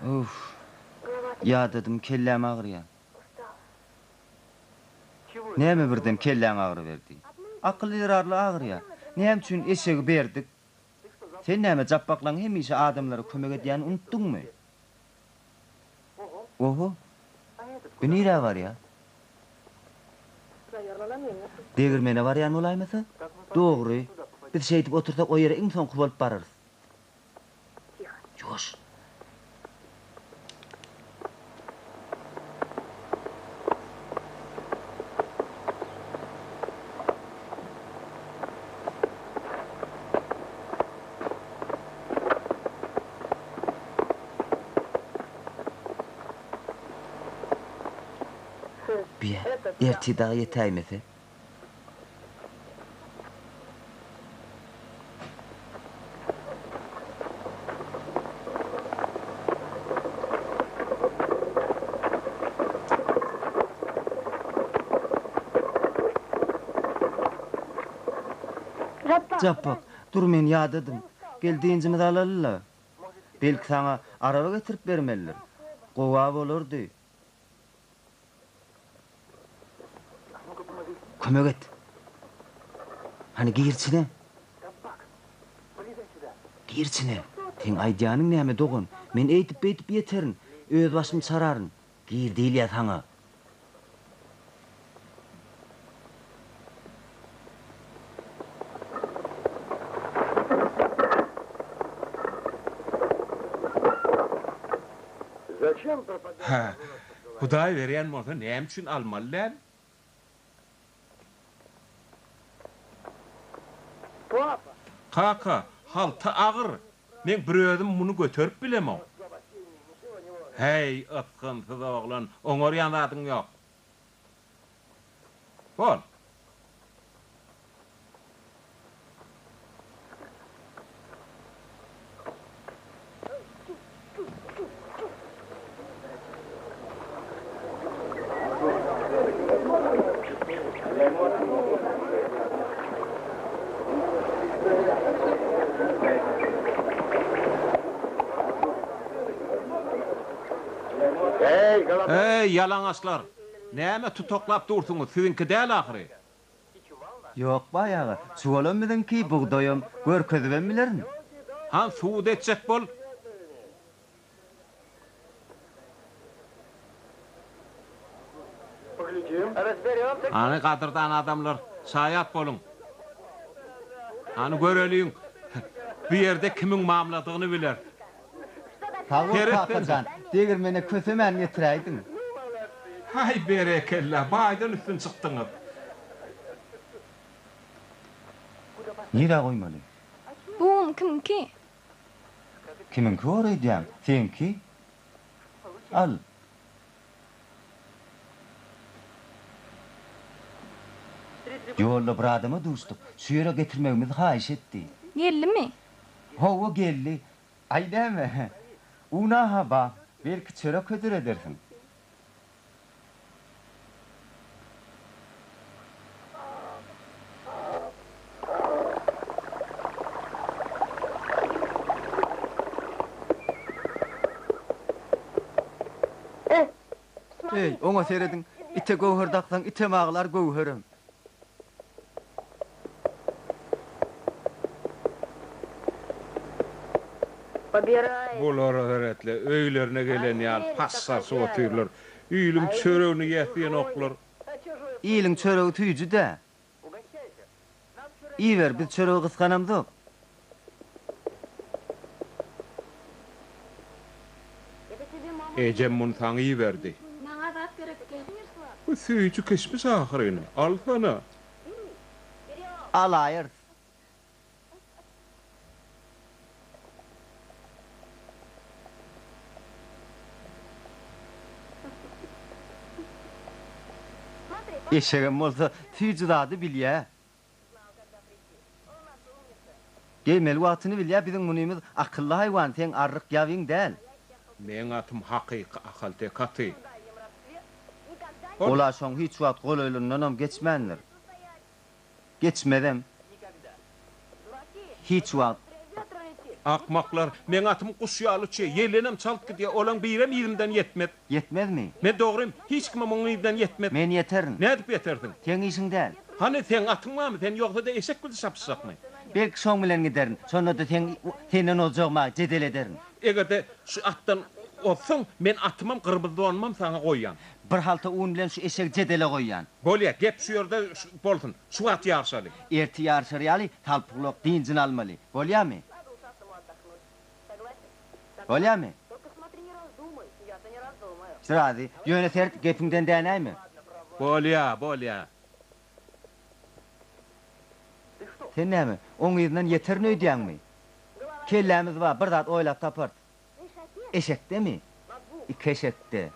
Uff. Ýadadym, kelläm agyrýar. Näme birden kelläň agyryberdi? Akyl zerarly agyrýar. Näme üçin eşegi berdik? Sen näme Japbaklaň hemişe adamlara kömek edýänini unutdyňmy? Oho. Bu nirä barýar? Degirmene barýan bolaýmasa? Dogry. Biz şeýdip otursak o ýere iň soňky bolup bararys. Ýuwaş. Biýe, ertir dagy ýetäýmese. Japbak, dur men ýadadym. Gel dynjymyzy alaly-la. Belki saňa araba getirip bermelidir. Gowa bolardy. Kömek et. Hany gir içine. Gir içine. Seň aýdýanyň näme dogan? Men eýdip-beýdip ýeterin. Öz başymy çararyn. Gir diýilýä saňa. Hä, Hudaý berýän bolsa näme üçin almaly däl? Kaka, halta agyr. Men bir özüm muny göterip bilemok. Häý, ysgynsyz oglan, oňarýan zadyň ýok. Bol. Eý, ýalaňaçlar! Näme tutaklap dursuňyz, siziňki däl ahyry. Ýok, baý aga, çuwalam biziňki, bugdaýam, görkezibem bilerin. Han, subut etjek bol. Hany, gadyrdan adamlar, şaýat boluň. Hany, göreliň, bu ýerde kimiň mamladygyny bileris. Sag bol kaka jan, degirmene kösemän getiräýdiň. Haý berekella, baýdan üstün çykdyňyz. Nirä goýmaly? Bu un kimiňki? Kimiňki bor öýdýäň? Seňki. Al. Ýolda bir adama duşduk. Şu ýere getirmegimizi haýyş etdi. Geldimi? Hawa, geldi. Aý näme? Una-ha bar. Belki çörek hödür edersiň. Eý, oňa serediň, ite göwher daksaň, item aglar, göwherem. Bulara seret-le, öýlerine gelen ýaly passaşyp otyrlar. Iliň çöregini iýäsigenoklar. Iliň çöregi süýji-dä. Iýiber, biz çöregi gysganamzok. Ejem muny saňa iberdi. Maňa zat gerekdi. Bu süýji kişmiş ahyryn, alsana. Alaýarys. Eşegem bolsa süýji zady bilýä. Geýmeli wagtyny bilýä biziň munymyz akylly haýwan seň arryk ýabyň däl. Meň atym hakyky ahalteke aty. Ol-a şoň hiç wagt golaýlyndanam geçmändir. Geçmezem. Hiç wagt. Akmaklar, meň atym guş ýaly uçýar, ýeldenem çalt gidýär, olaň birem yzymdan ýetmez. Ýetmezmi? Men dogrym, hiç kimem oň yzyndan ýetmez. Men ýeterin. Nädip ýetersiň? Seň işiň däl. Hany, seň atyň barmy? Sen ýogsa-da eşek bilen çapyşjakmy? Belki şoň bilen giderin. Şonda-da seň senden ozjagyma jedel ederin. Eger-de şu atdan ozsaň, men atymam, gyrmyzy donumam saňa goýýan. Bir halta un bilen şu eşegi jedele goýýan. Bolýa, gep şu ýerde bolsun. Şu wagt ýaryşaly. Ertir ýaryşar ýaly salpygulak dynjyny almaly. Bolýamy? Bolýamy? Razy. Ýöne seret, gepiňden dänäýme. Bolýa, bolýa. Sen näme, oň yzyndan ýeterin öýdýäňmi? Kellämiz bar, bir zat oýlap taparys. Eşekdemi? Iki eşekde.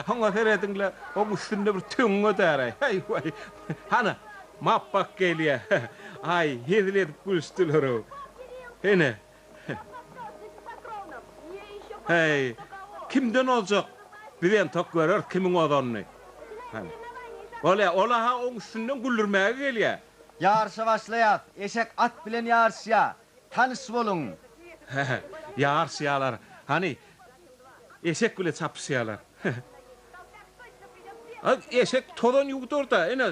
Oňa serediň-le, oň üstünde bir töňňe däl-aý. Haý, waý. Hana, Mapbak gelýä. Aý, hezil edip gülüşdiler-ow. Ene. Häý, kimden ozjak? Biz entek göreris kimiň ozanyny. Hany. Bolýa, ol-a oň üstünden güldürmäge gelýä. Ýaryşa başlaýas. Eşek at bilen ýaryşýa. Tanyş boluň. Hä, ýaryşýalar. Hany, eşek bile çapyşýalar. A, eşek tozan ýuwdar-da, ine.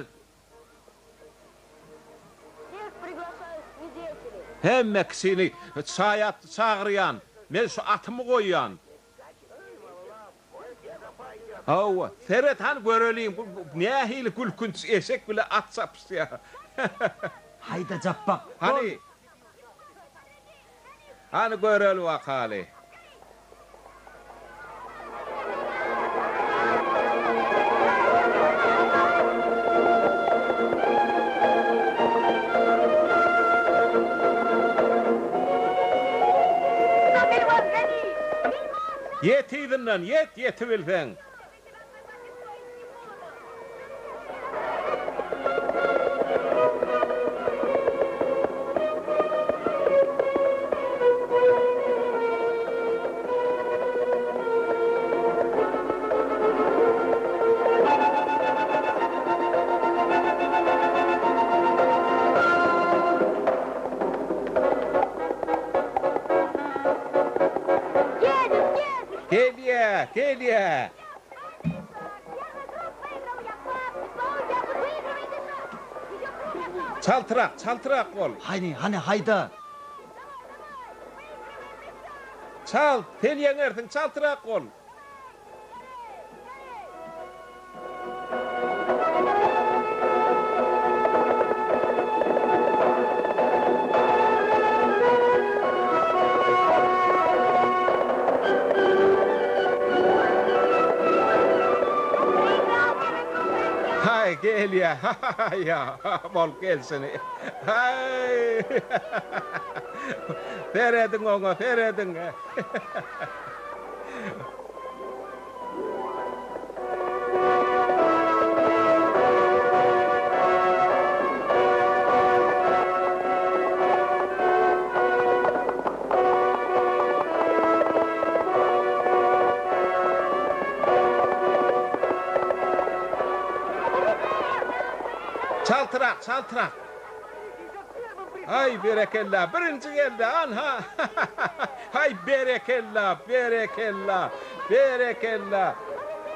Hemme kişini şaýat çagyrýan. Men şu atymy goýýan. Hawa, seret hany göreliň, bu nähili gülkünç eşek bile at çapyşýar. Haýda Japbak, bol! Hany, hany göreli bakaly. Ýet yzyndan, ýet, ýetibilseň! Gelýä, gelýä! Çaltrak, çaltrak bol! Hany, hany, haýda! Çalt, sen ýeňersiň, çaltrak bol! Haý, gelýä, ha-ha-ha-ýa, bolup gelşini. Haý! Serediň oňa, serediň! Çaltrak, çaltrak. Aý, berekella, birinji geldi, anha! Haý, berekella, berekella! Berekella!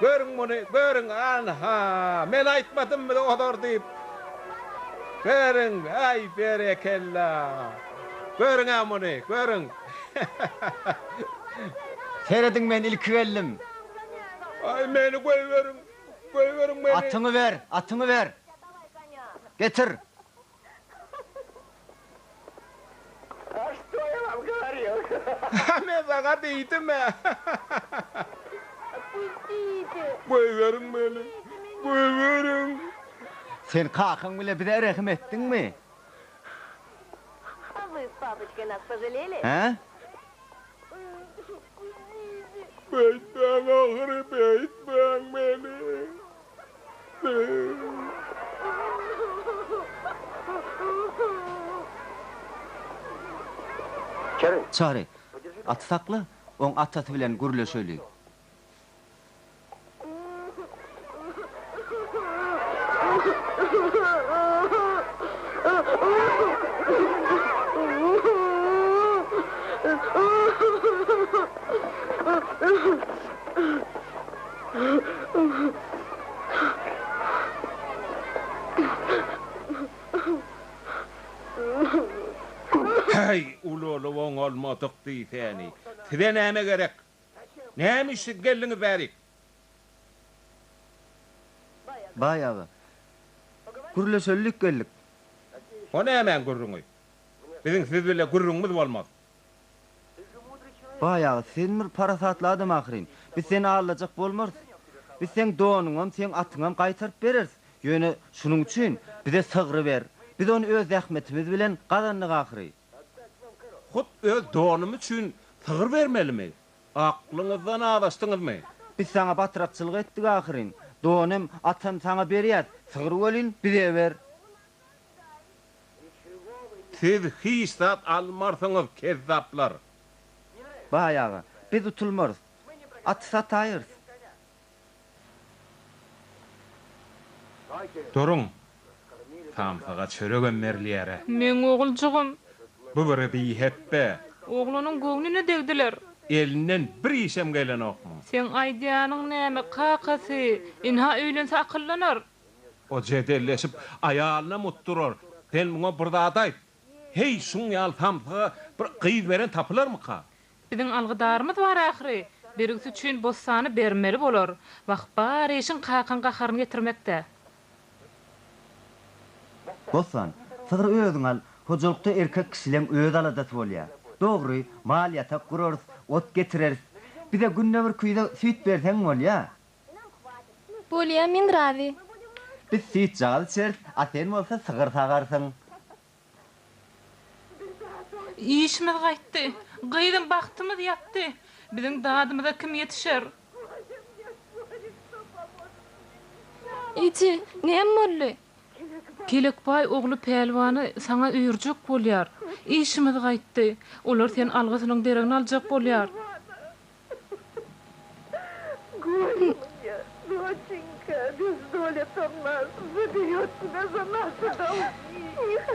Görüň muny, görüň, anha! Men aýtmadymmy ozar diýip. Görüň, aý, berekella! Görüň-ä muny, görüň! Serediň, men ilki geldim. Aý, meni goýberiň, goýberiň meni! Atyňy ber, atyňy ber! Getir! Men saňa diýdim-ä. Goýberiň meni, goýberiň! Sen kakaň bile bize rehim etdiňmi? Hä? Beýtmäň ahyry, beýtmäň meni. Çary, aty sakla, oň atasy bilen gürleşeli. Häý, ulalyp oňalmadyk diýsäni. Size näme gerek? Näme üçin geldiňiz bärik? Baý aga, gürleşelilik geldik. O nämäň gürrüňi? Biziň siz bile gürrüňimiz bolmaz. Baý aga, sen bir parasatly adam ahyryn. Biz seni aldajak bolmarys. Biz seň donuňam, seň atyňam gaýtaryp bereris. Ýöne şunuň üçin bize sygry ber. Biz ony öz zähmetimiz bilen gazandyk ahyry. Hut öz donym üçin sygyr bermelimi? Aklyňyzdan azaşdyňyzmy? Biz saňa batrakçylyk etdik ahyryn. Donem, atam saňa berýäs, sygry welin bize ber. Siz hiç zat almarsyňyz, kezzaplar! Baý aga, biz utulmarys. Aty sataýarys. Duruň! Samsyga çöregem berilýär-ä. Meň oguljygym. Bu bir bihepbe. Oglanyň göwnüne degdiler. Elinden bir işem gelenok muň. Seň aýdýanyň näme, kakasy? Ynha öýlense akyllanar. O jedelleşip, aýalynam utdurar. Sen muňa bir zat aýt. Heý, şuň ýaly samsyga bir gyz beren tapylarmyka? Biziň algydarymyz bar ahyry. Bergisi üçin Bossany bermeli bolar. Wah, bar işiň kakaň gaharyny getirmekde. Bossan, sygry özüň al. Hojalykda erkek kişileň öz aladasy bolýar. Dogry, mal ýatak gurarys, ot getireris. Bize günde bir küýze süýt berseň bolýar. Bolýa, men razy. Biz süýtjagaz içeris, a sen bolsa sygyr sagarsyň. Işimiz gaýtdy. Gyzym, bagtymyz ýatdy. Biziň dadymyza kim ýetişer? Eje, näme boldy? Kelekbaý ogly Pälwany saňa öýerjek bolýar. Işimiz gaýtdy. Olar sen algysynyň deregini aljak bolýar.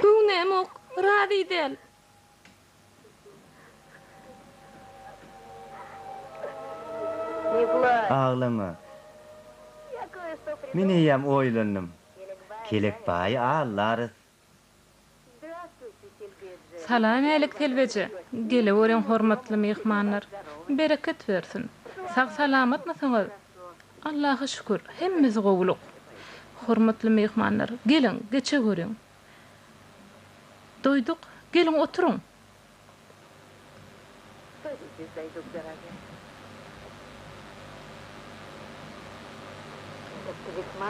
Göwnämok, razy däl. Aglama. Men eýýäm oýlandym. Kelekbaýy aldarys. Salam-älik Selbeje! Geleweriň hormatly myhmanlar! Bereket bersin! Sag-salamatmysyňyz? Allaha şükür, hemmesi gowulyk. Hormatly myhmanlar, geliň, geçeweriň. Doýduk, geliň oturyň!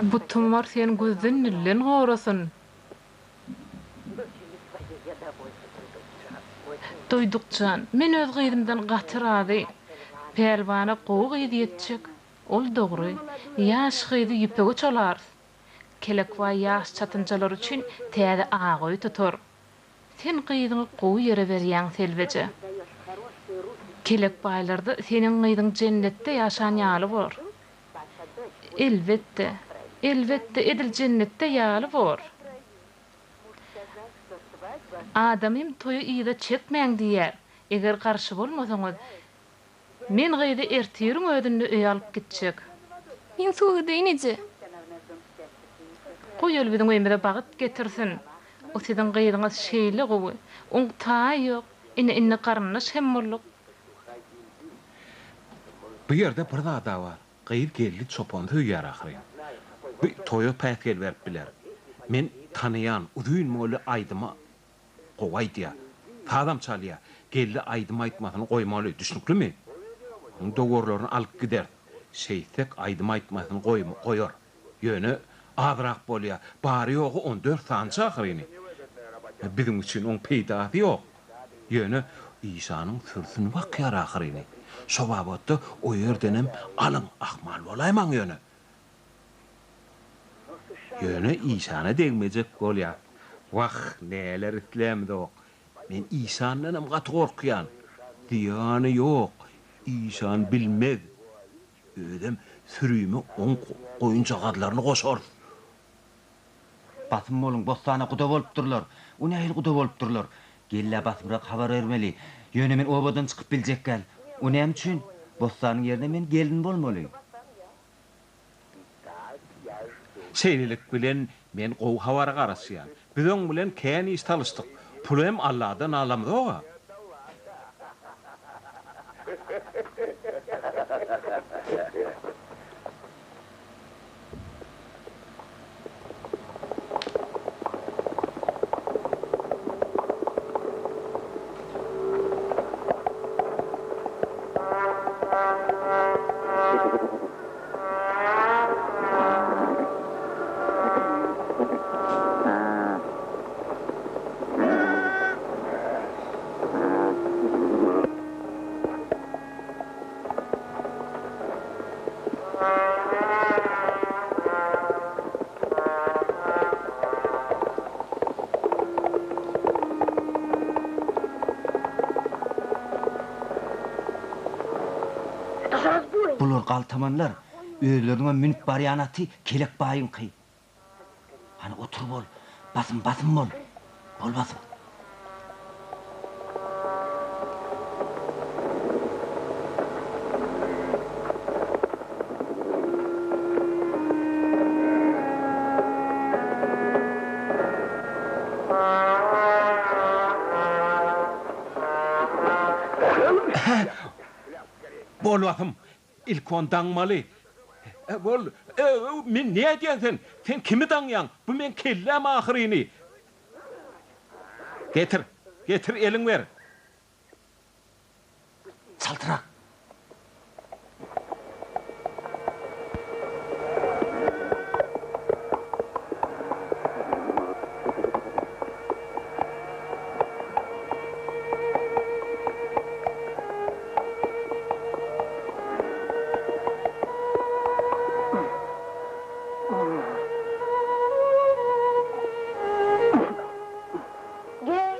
Bu tumar seni gözden-dilden gorasyn! Doýduk jan, men öz gyzymdan gaty razy. Pälwana gowy gyz ýetjek. Ol dogry. Ýaş gyzy ýüpege çolarys. Kelekbaý ýaş çatynjalar üçin täze ak öý tutar. Sen gyzyňy gowy ýere berýäň, Selbeje. Kelekbaýlarda seniň gyzyň jennetde ýaşan ýaly bor. Elbetde, elbetde edil jennetde ýaly bor. Adamym toýy yza çekmäň diýýär. Eger garşy bolmasaňyz. Men gyzy ertiriň özünde öýe alyp gitjek. Men suwa gideýin eje. Goý ol biziň öýümize bagyt getirsin. O siziň gyzyňyz şeýle gowy. Oň taýy ýok. Ine indi garyndaş hem bolduk. Bu ýerde bir zada bar. Gyz Geldi çopany söýýär ahyryn. Bu toýa päsgel berip biler. Men tanaýan uzyn boýly aýdyma gowy aýdýar. Sazam çalýar. Geldi aýdym aýtmasyny goýmaly, düşnüklimi? Onuň dowarlaryny alyp gideris. Şeýtsek aýdym aýtmasyny goýar. Ýöne azrak bolýar. Bary-ýogy on dört sanyça ahyryny. Biziň üçin oň peýdasy ýok. Ýöne işanyň sürüsini bakýar ahyryny. Şo babatda o ýerdenem alyň, ahmal bolaýmaň ýöne. Ýöne işana degmejek bolýar. Wah, näler islämzok. Men işandanam gaty gorkýan. Zyýany ýok, işan bilmez. Özem sürime oň goýunjagazlaryny goşarys. Basym boluň, Bossana guda bolupdyrlar. O nähili guda bolupdyrlar? Gel-le basymrak habar bermeli. Ýöne men obadan çykyp biljek däl. O näme üçin? Bossanyň ýerine men gelin bolmaly. Şeýlelik bilen, men gowy habara garaşýan. Biz oň bilen kän iş salyşdyk. Puly hem Alladan alamzog-a. Bular galtamanlar. Özleriniňem münüp barýan aty Kelek baýyňky. Hany otur bol. Basym, basym bol. Bol basym. Bol basym. Ilki ony daňmaly. Bol. Men nädýäň sen? Sen kimi daňýaň? Bu meň kelläm ahyryny. Getir. Getir, eliň ber. Çaltrak.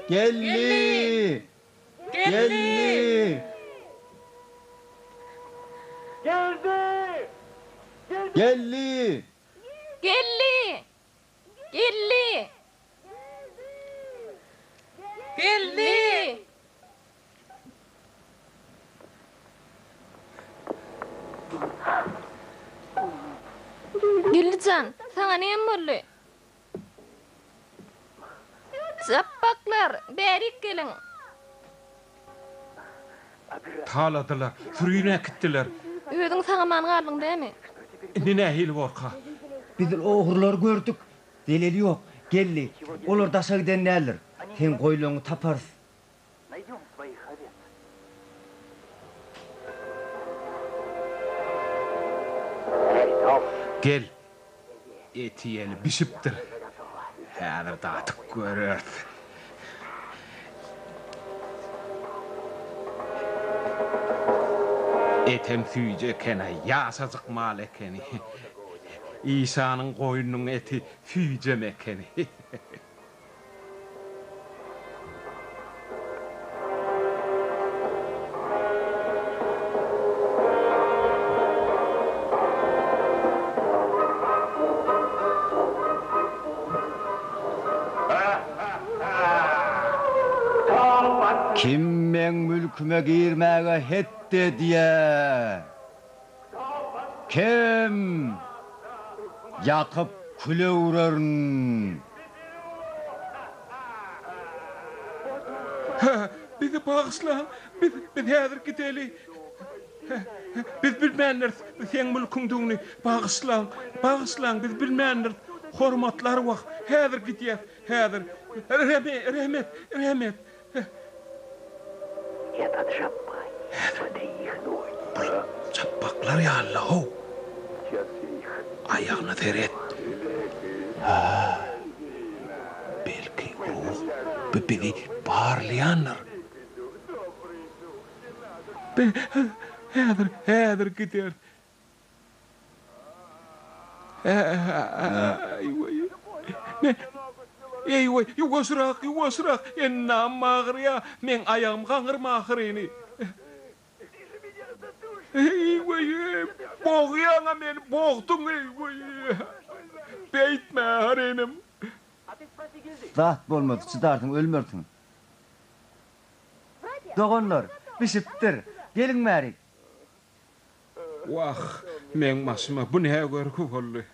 Geldi! Geldi! Geldi! Geldi! Geldi! Geldi! Geldi jan, saňa näme boldy? Japbaklar, bärik geliň! Taladylar, sürüni äkitdiler. Özüň sag-aman galdyň dämi? Indi nähili borka? Biz ogrulary gördük. Zeleli ýok. Geldi. Olar daşa giden däldir. Seň goýlaňy taparys. Gel. Eti ýeli bişipdir. Häzir dadyp göreris. Etem süýji eken-aý, ýaşajyk mal ekeni. Işanyň goýnunyň eti süýjem ekeni. Kim meň mülküme. Mülküme girmäge het edýä? Kim? Ýakyp küle öwrerin. Hä, bizi bagyşlaň, biz, biz häzir gideli. Biz bilmändiris seň mülküňdigini. Bagyşlaň, bagyşlaň, biz bilmändiris. Hormatly arwah, häzir gidýäs, häzir. Rehmet, rehmet, rehmet. Bul çapbaklar ýaly-la how. Aýagyna seret. Hä, belki ruh bu bizi barlaýandyr. Häzir, häzir gideris. Eý-weý, ýuwaşrak, ýuwaşrak, endamym agyrýa, meň aýagym gaňyrma ahyryny. Eý-weý, bogýaň-a meni, bogduň, eý-weý. Beýtme ahyrynym. Zat bolmaz, çydarsyň, ölmersiň. Doganlar, bişipdir. Geliň bärik. Wah, meň başyma bu nä görgi boldy?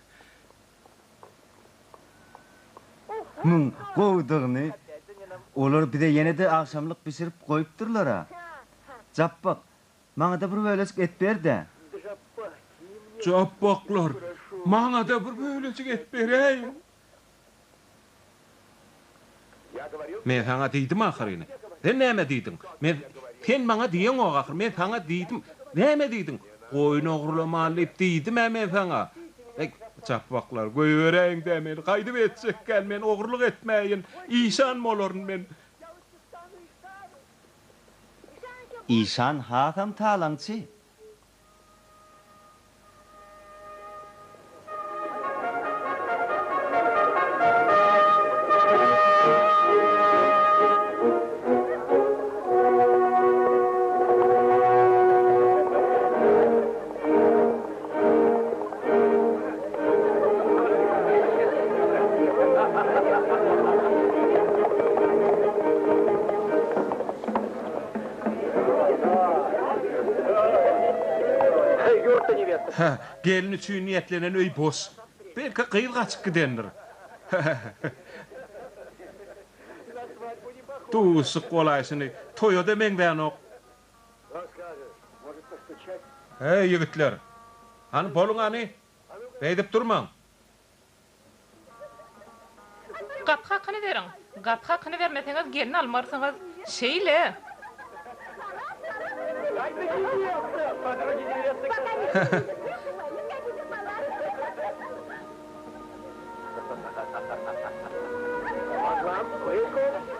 Muň gowudygyny olar bize ýene-de agşamlyk bişirip goýupdyrlar-a. Japbak, maňa-da bir bölejik et ber-dä. Japbaklar, maňa-da bir bölejik et beräýiň. Men saňa diýdim ahyryny. Sen näme diýdiň? Men Sen maňa diýeňok ahyry. Men saňa diýdim. Näme diýdiň? Goýun ogurlamaly diýip diýdim-ä men saňa. Eý, çapbaklar, goýberäýiň-dä meni. Gaýdyp etjekgäl men ogurlyk etmäýin. Işan bolaryn men. Işan hasam talaňçy. Hä, gelin üçin niýetlenen öý boş. Belki gyz gaçyp gidendir. Duşuşyk bolaýşyny toýa-da meňzänok. Heý, ýigitler! Hany, boluň hany! Beýdip durmaň! Gapy hakyny beriň. Gapy hakyny bermeseňiz gelin almarsyňyz. Şeýle.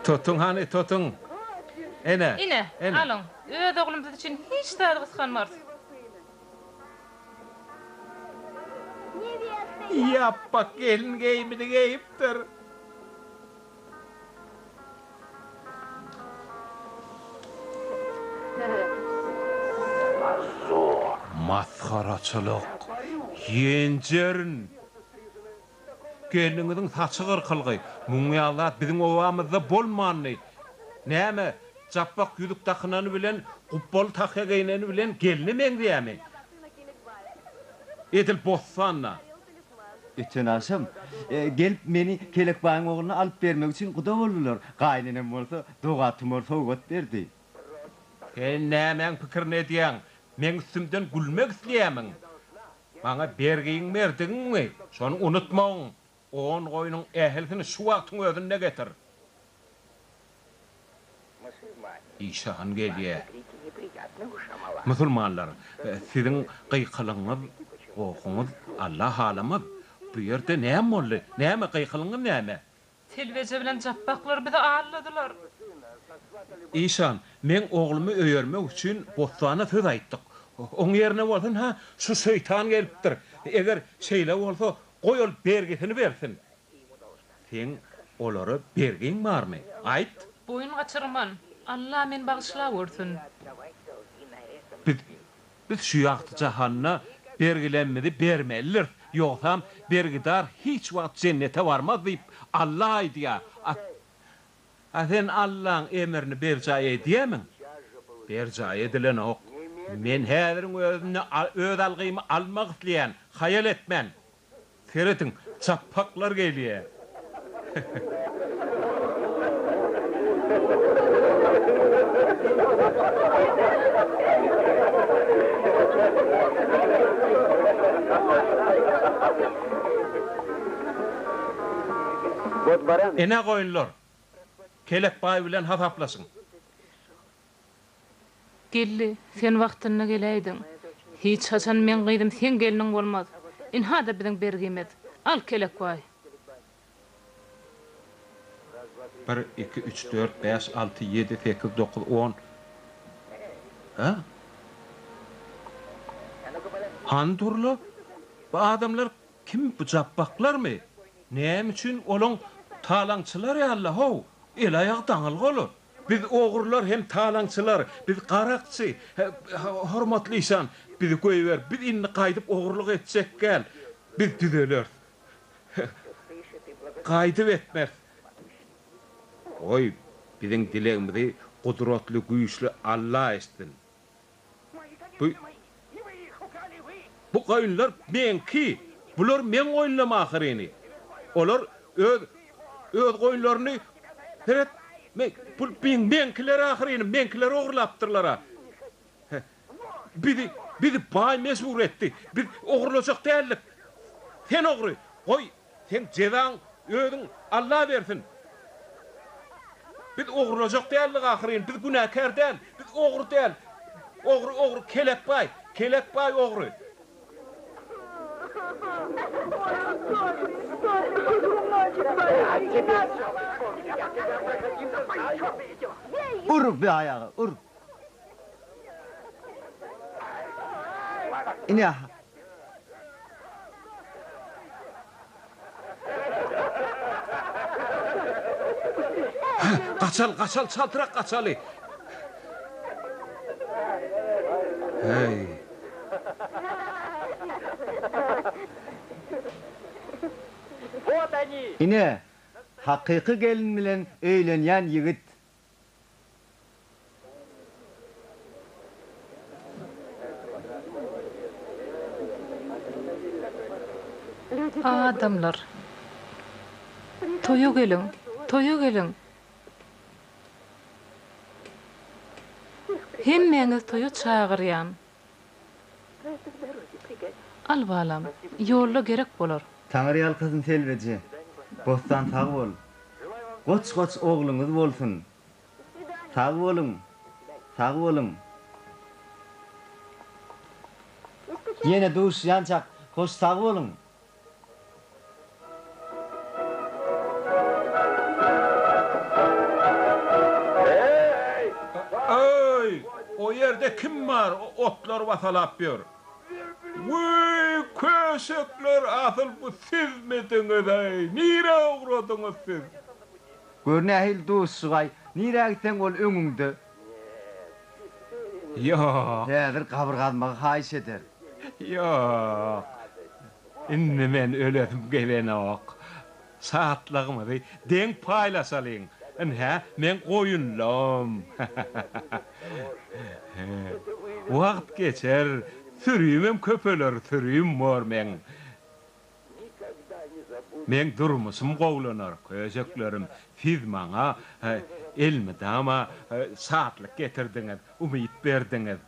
Tutuň hany, tutuň. Ene. Ine, alyň. Öz oglumyz üçin hiç zady gysganmarys. Ýapbak gelin geýimini geýipdir. Masgaraçylyk! Ýenjerin! Gelniňiziň saçy gyrkylgy. Muň ýaly zat biziň obamyzda bolmandy. Näme, Japbak ýüzük dakynany bilen, gupbaly tahýa geýneni bilen gelne meňzeýämi? Edil Bossanda. Öten agşam, gelip meni Kelekbaýyň ogluna alyp bermek üçin guda boldular. Gaýynenem bolsa doga-tumar sowgat berdi. Sen nämäň pikirini edýäň? Meň üstümden gülmek isleýämiň? Maňa bergiň berdigiňmi, şony unutmagyn. On goýnuň ählisini şu wagtyň özünde getir. Işan gelýär. Musulmanlar, siziň gykylygyňyz, gohuňyz Alla halamaz. Bu ýerde näme boldy? Näme, gykylygyňyz näme? Telbeje bilen Japbaklar bizi aldadylar. Işan, meň oglumy öýermek üçin Bossana söz aýtdyk. Oň ýerine bolsa, ynha, şu şeýtan gelipdir. Eger şeýle bolsa, goý ol bergisini bersin. Seň olara bergiň barmy? Aýt! Boýun gaçyrman, Alla meni bagyşlawörsün. Biz, biz şu ýagty jahanda bergilemmizi bermelidiris. Ýogsam bergidar hiç wagt jennete barmaz diýip, Alla aýdýar. A, a sen Allaň emrini berjaý edýämiň? Berjaý edilenok. Men häziriň özünde öz algymy almak isleýän, haýal etmän. Serediň, çapaklar gelýär. Ene goýunlar, Kelekbaý bilen hasaplaşyň. Geldi, sen wagtynda geläýdiň. Hiç haçan meň gyzym seň gelniň bolmaz. Ynha-da biziň bergimiz. Al, Kelekbaý. Bir, iki, üç, dört, bäş, alty, ýedi, sekiz, dokuz, on. Hä? Hany dur-la? Bu adamlar kim, bu japbaklarmy? Näme üçin olaň talaňçylar ýaly-la, how? El-aýagy daňylgy olar. Biz ogrular hem talaňçylar, biz garakçy. Hormatly işan, bizi goýber, biz indi gaýdyp ogrulyk etjek däl. Biz düzeleris. Gaýdyp etmeris. Goý, biziň dilegimizi gudratly, güýçli Alla eşitsin. Bu, bu goýunlar meňki. Bular meň goýunlarym ahyryny. Olar öz, öz goýunlaryny, seret, men, bu meňkiler ahyryny, meňkileri ogurlapdyrlar-a. Bizi, bizi baý mejbur etdi. Biz ogurlajak däldik. Sen ogry, goý, Seň jezaň özüň Alla bersin. Biz ogurlajak däldik ahyryn, biz günäkär däl, biz ogry däl. Ogry, ogry Kelekbaý, Kelekbaý ogry. Ur bir aýaga, ur. Ine, Gaçaly, gaçaly, çaltrak gaçaly. Heý. Ine, hakyky gelin bilen öýlenýän ýigit. Adamlar! Toýa geliň! Toýa geliň! Hemmäňizi toýa çagyrýan. Al balam, ýolda gerek bolar. Taňry ýalkasyn Selbeje. Bossan sag bol. Goç-goç ogluňyz bolsun. Sag boluň. Sag boluň. Ýene duşýançak hoş sag boluň. Eý, o ýerde kim bar, otlary basalap ýör? Wiý, köşekler, asyl bu sizmidiňiz-eý? Nirä ugradyňyz siz? Gör nähili duşuşyk-aý, nirä gitseň ol öňüňde. Ýok. Häzir gabyr gazmagy haýyş eder. Ýok. Indi men ölesim gelenok. Şatlygymyzy deň paýlaşalyň. Ynha, meň goýunlam. Wagt geçer, sürümem köpeler, sürüm bor meň. Meň durmuşym gowlanar, köşeklerim. Siz maňa elmydama şatlyk getirdiňiz, umyt berdiňiz.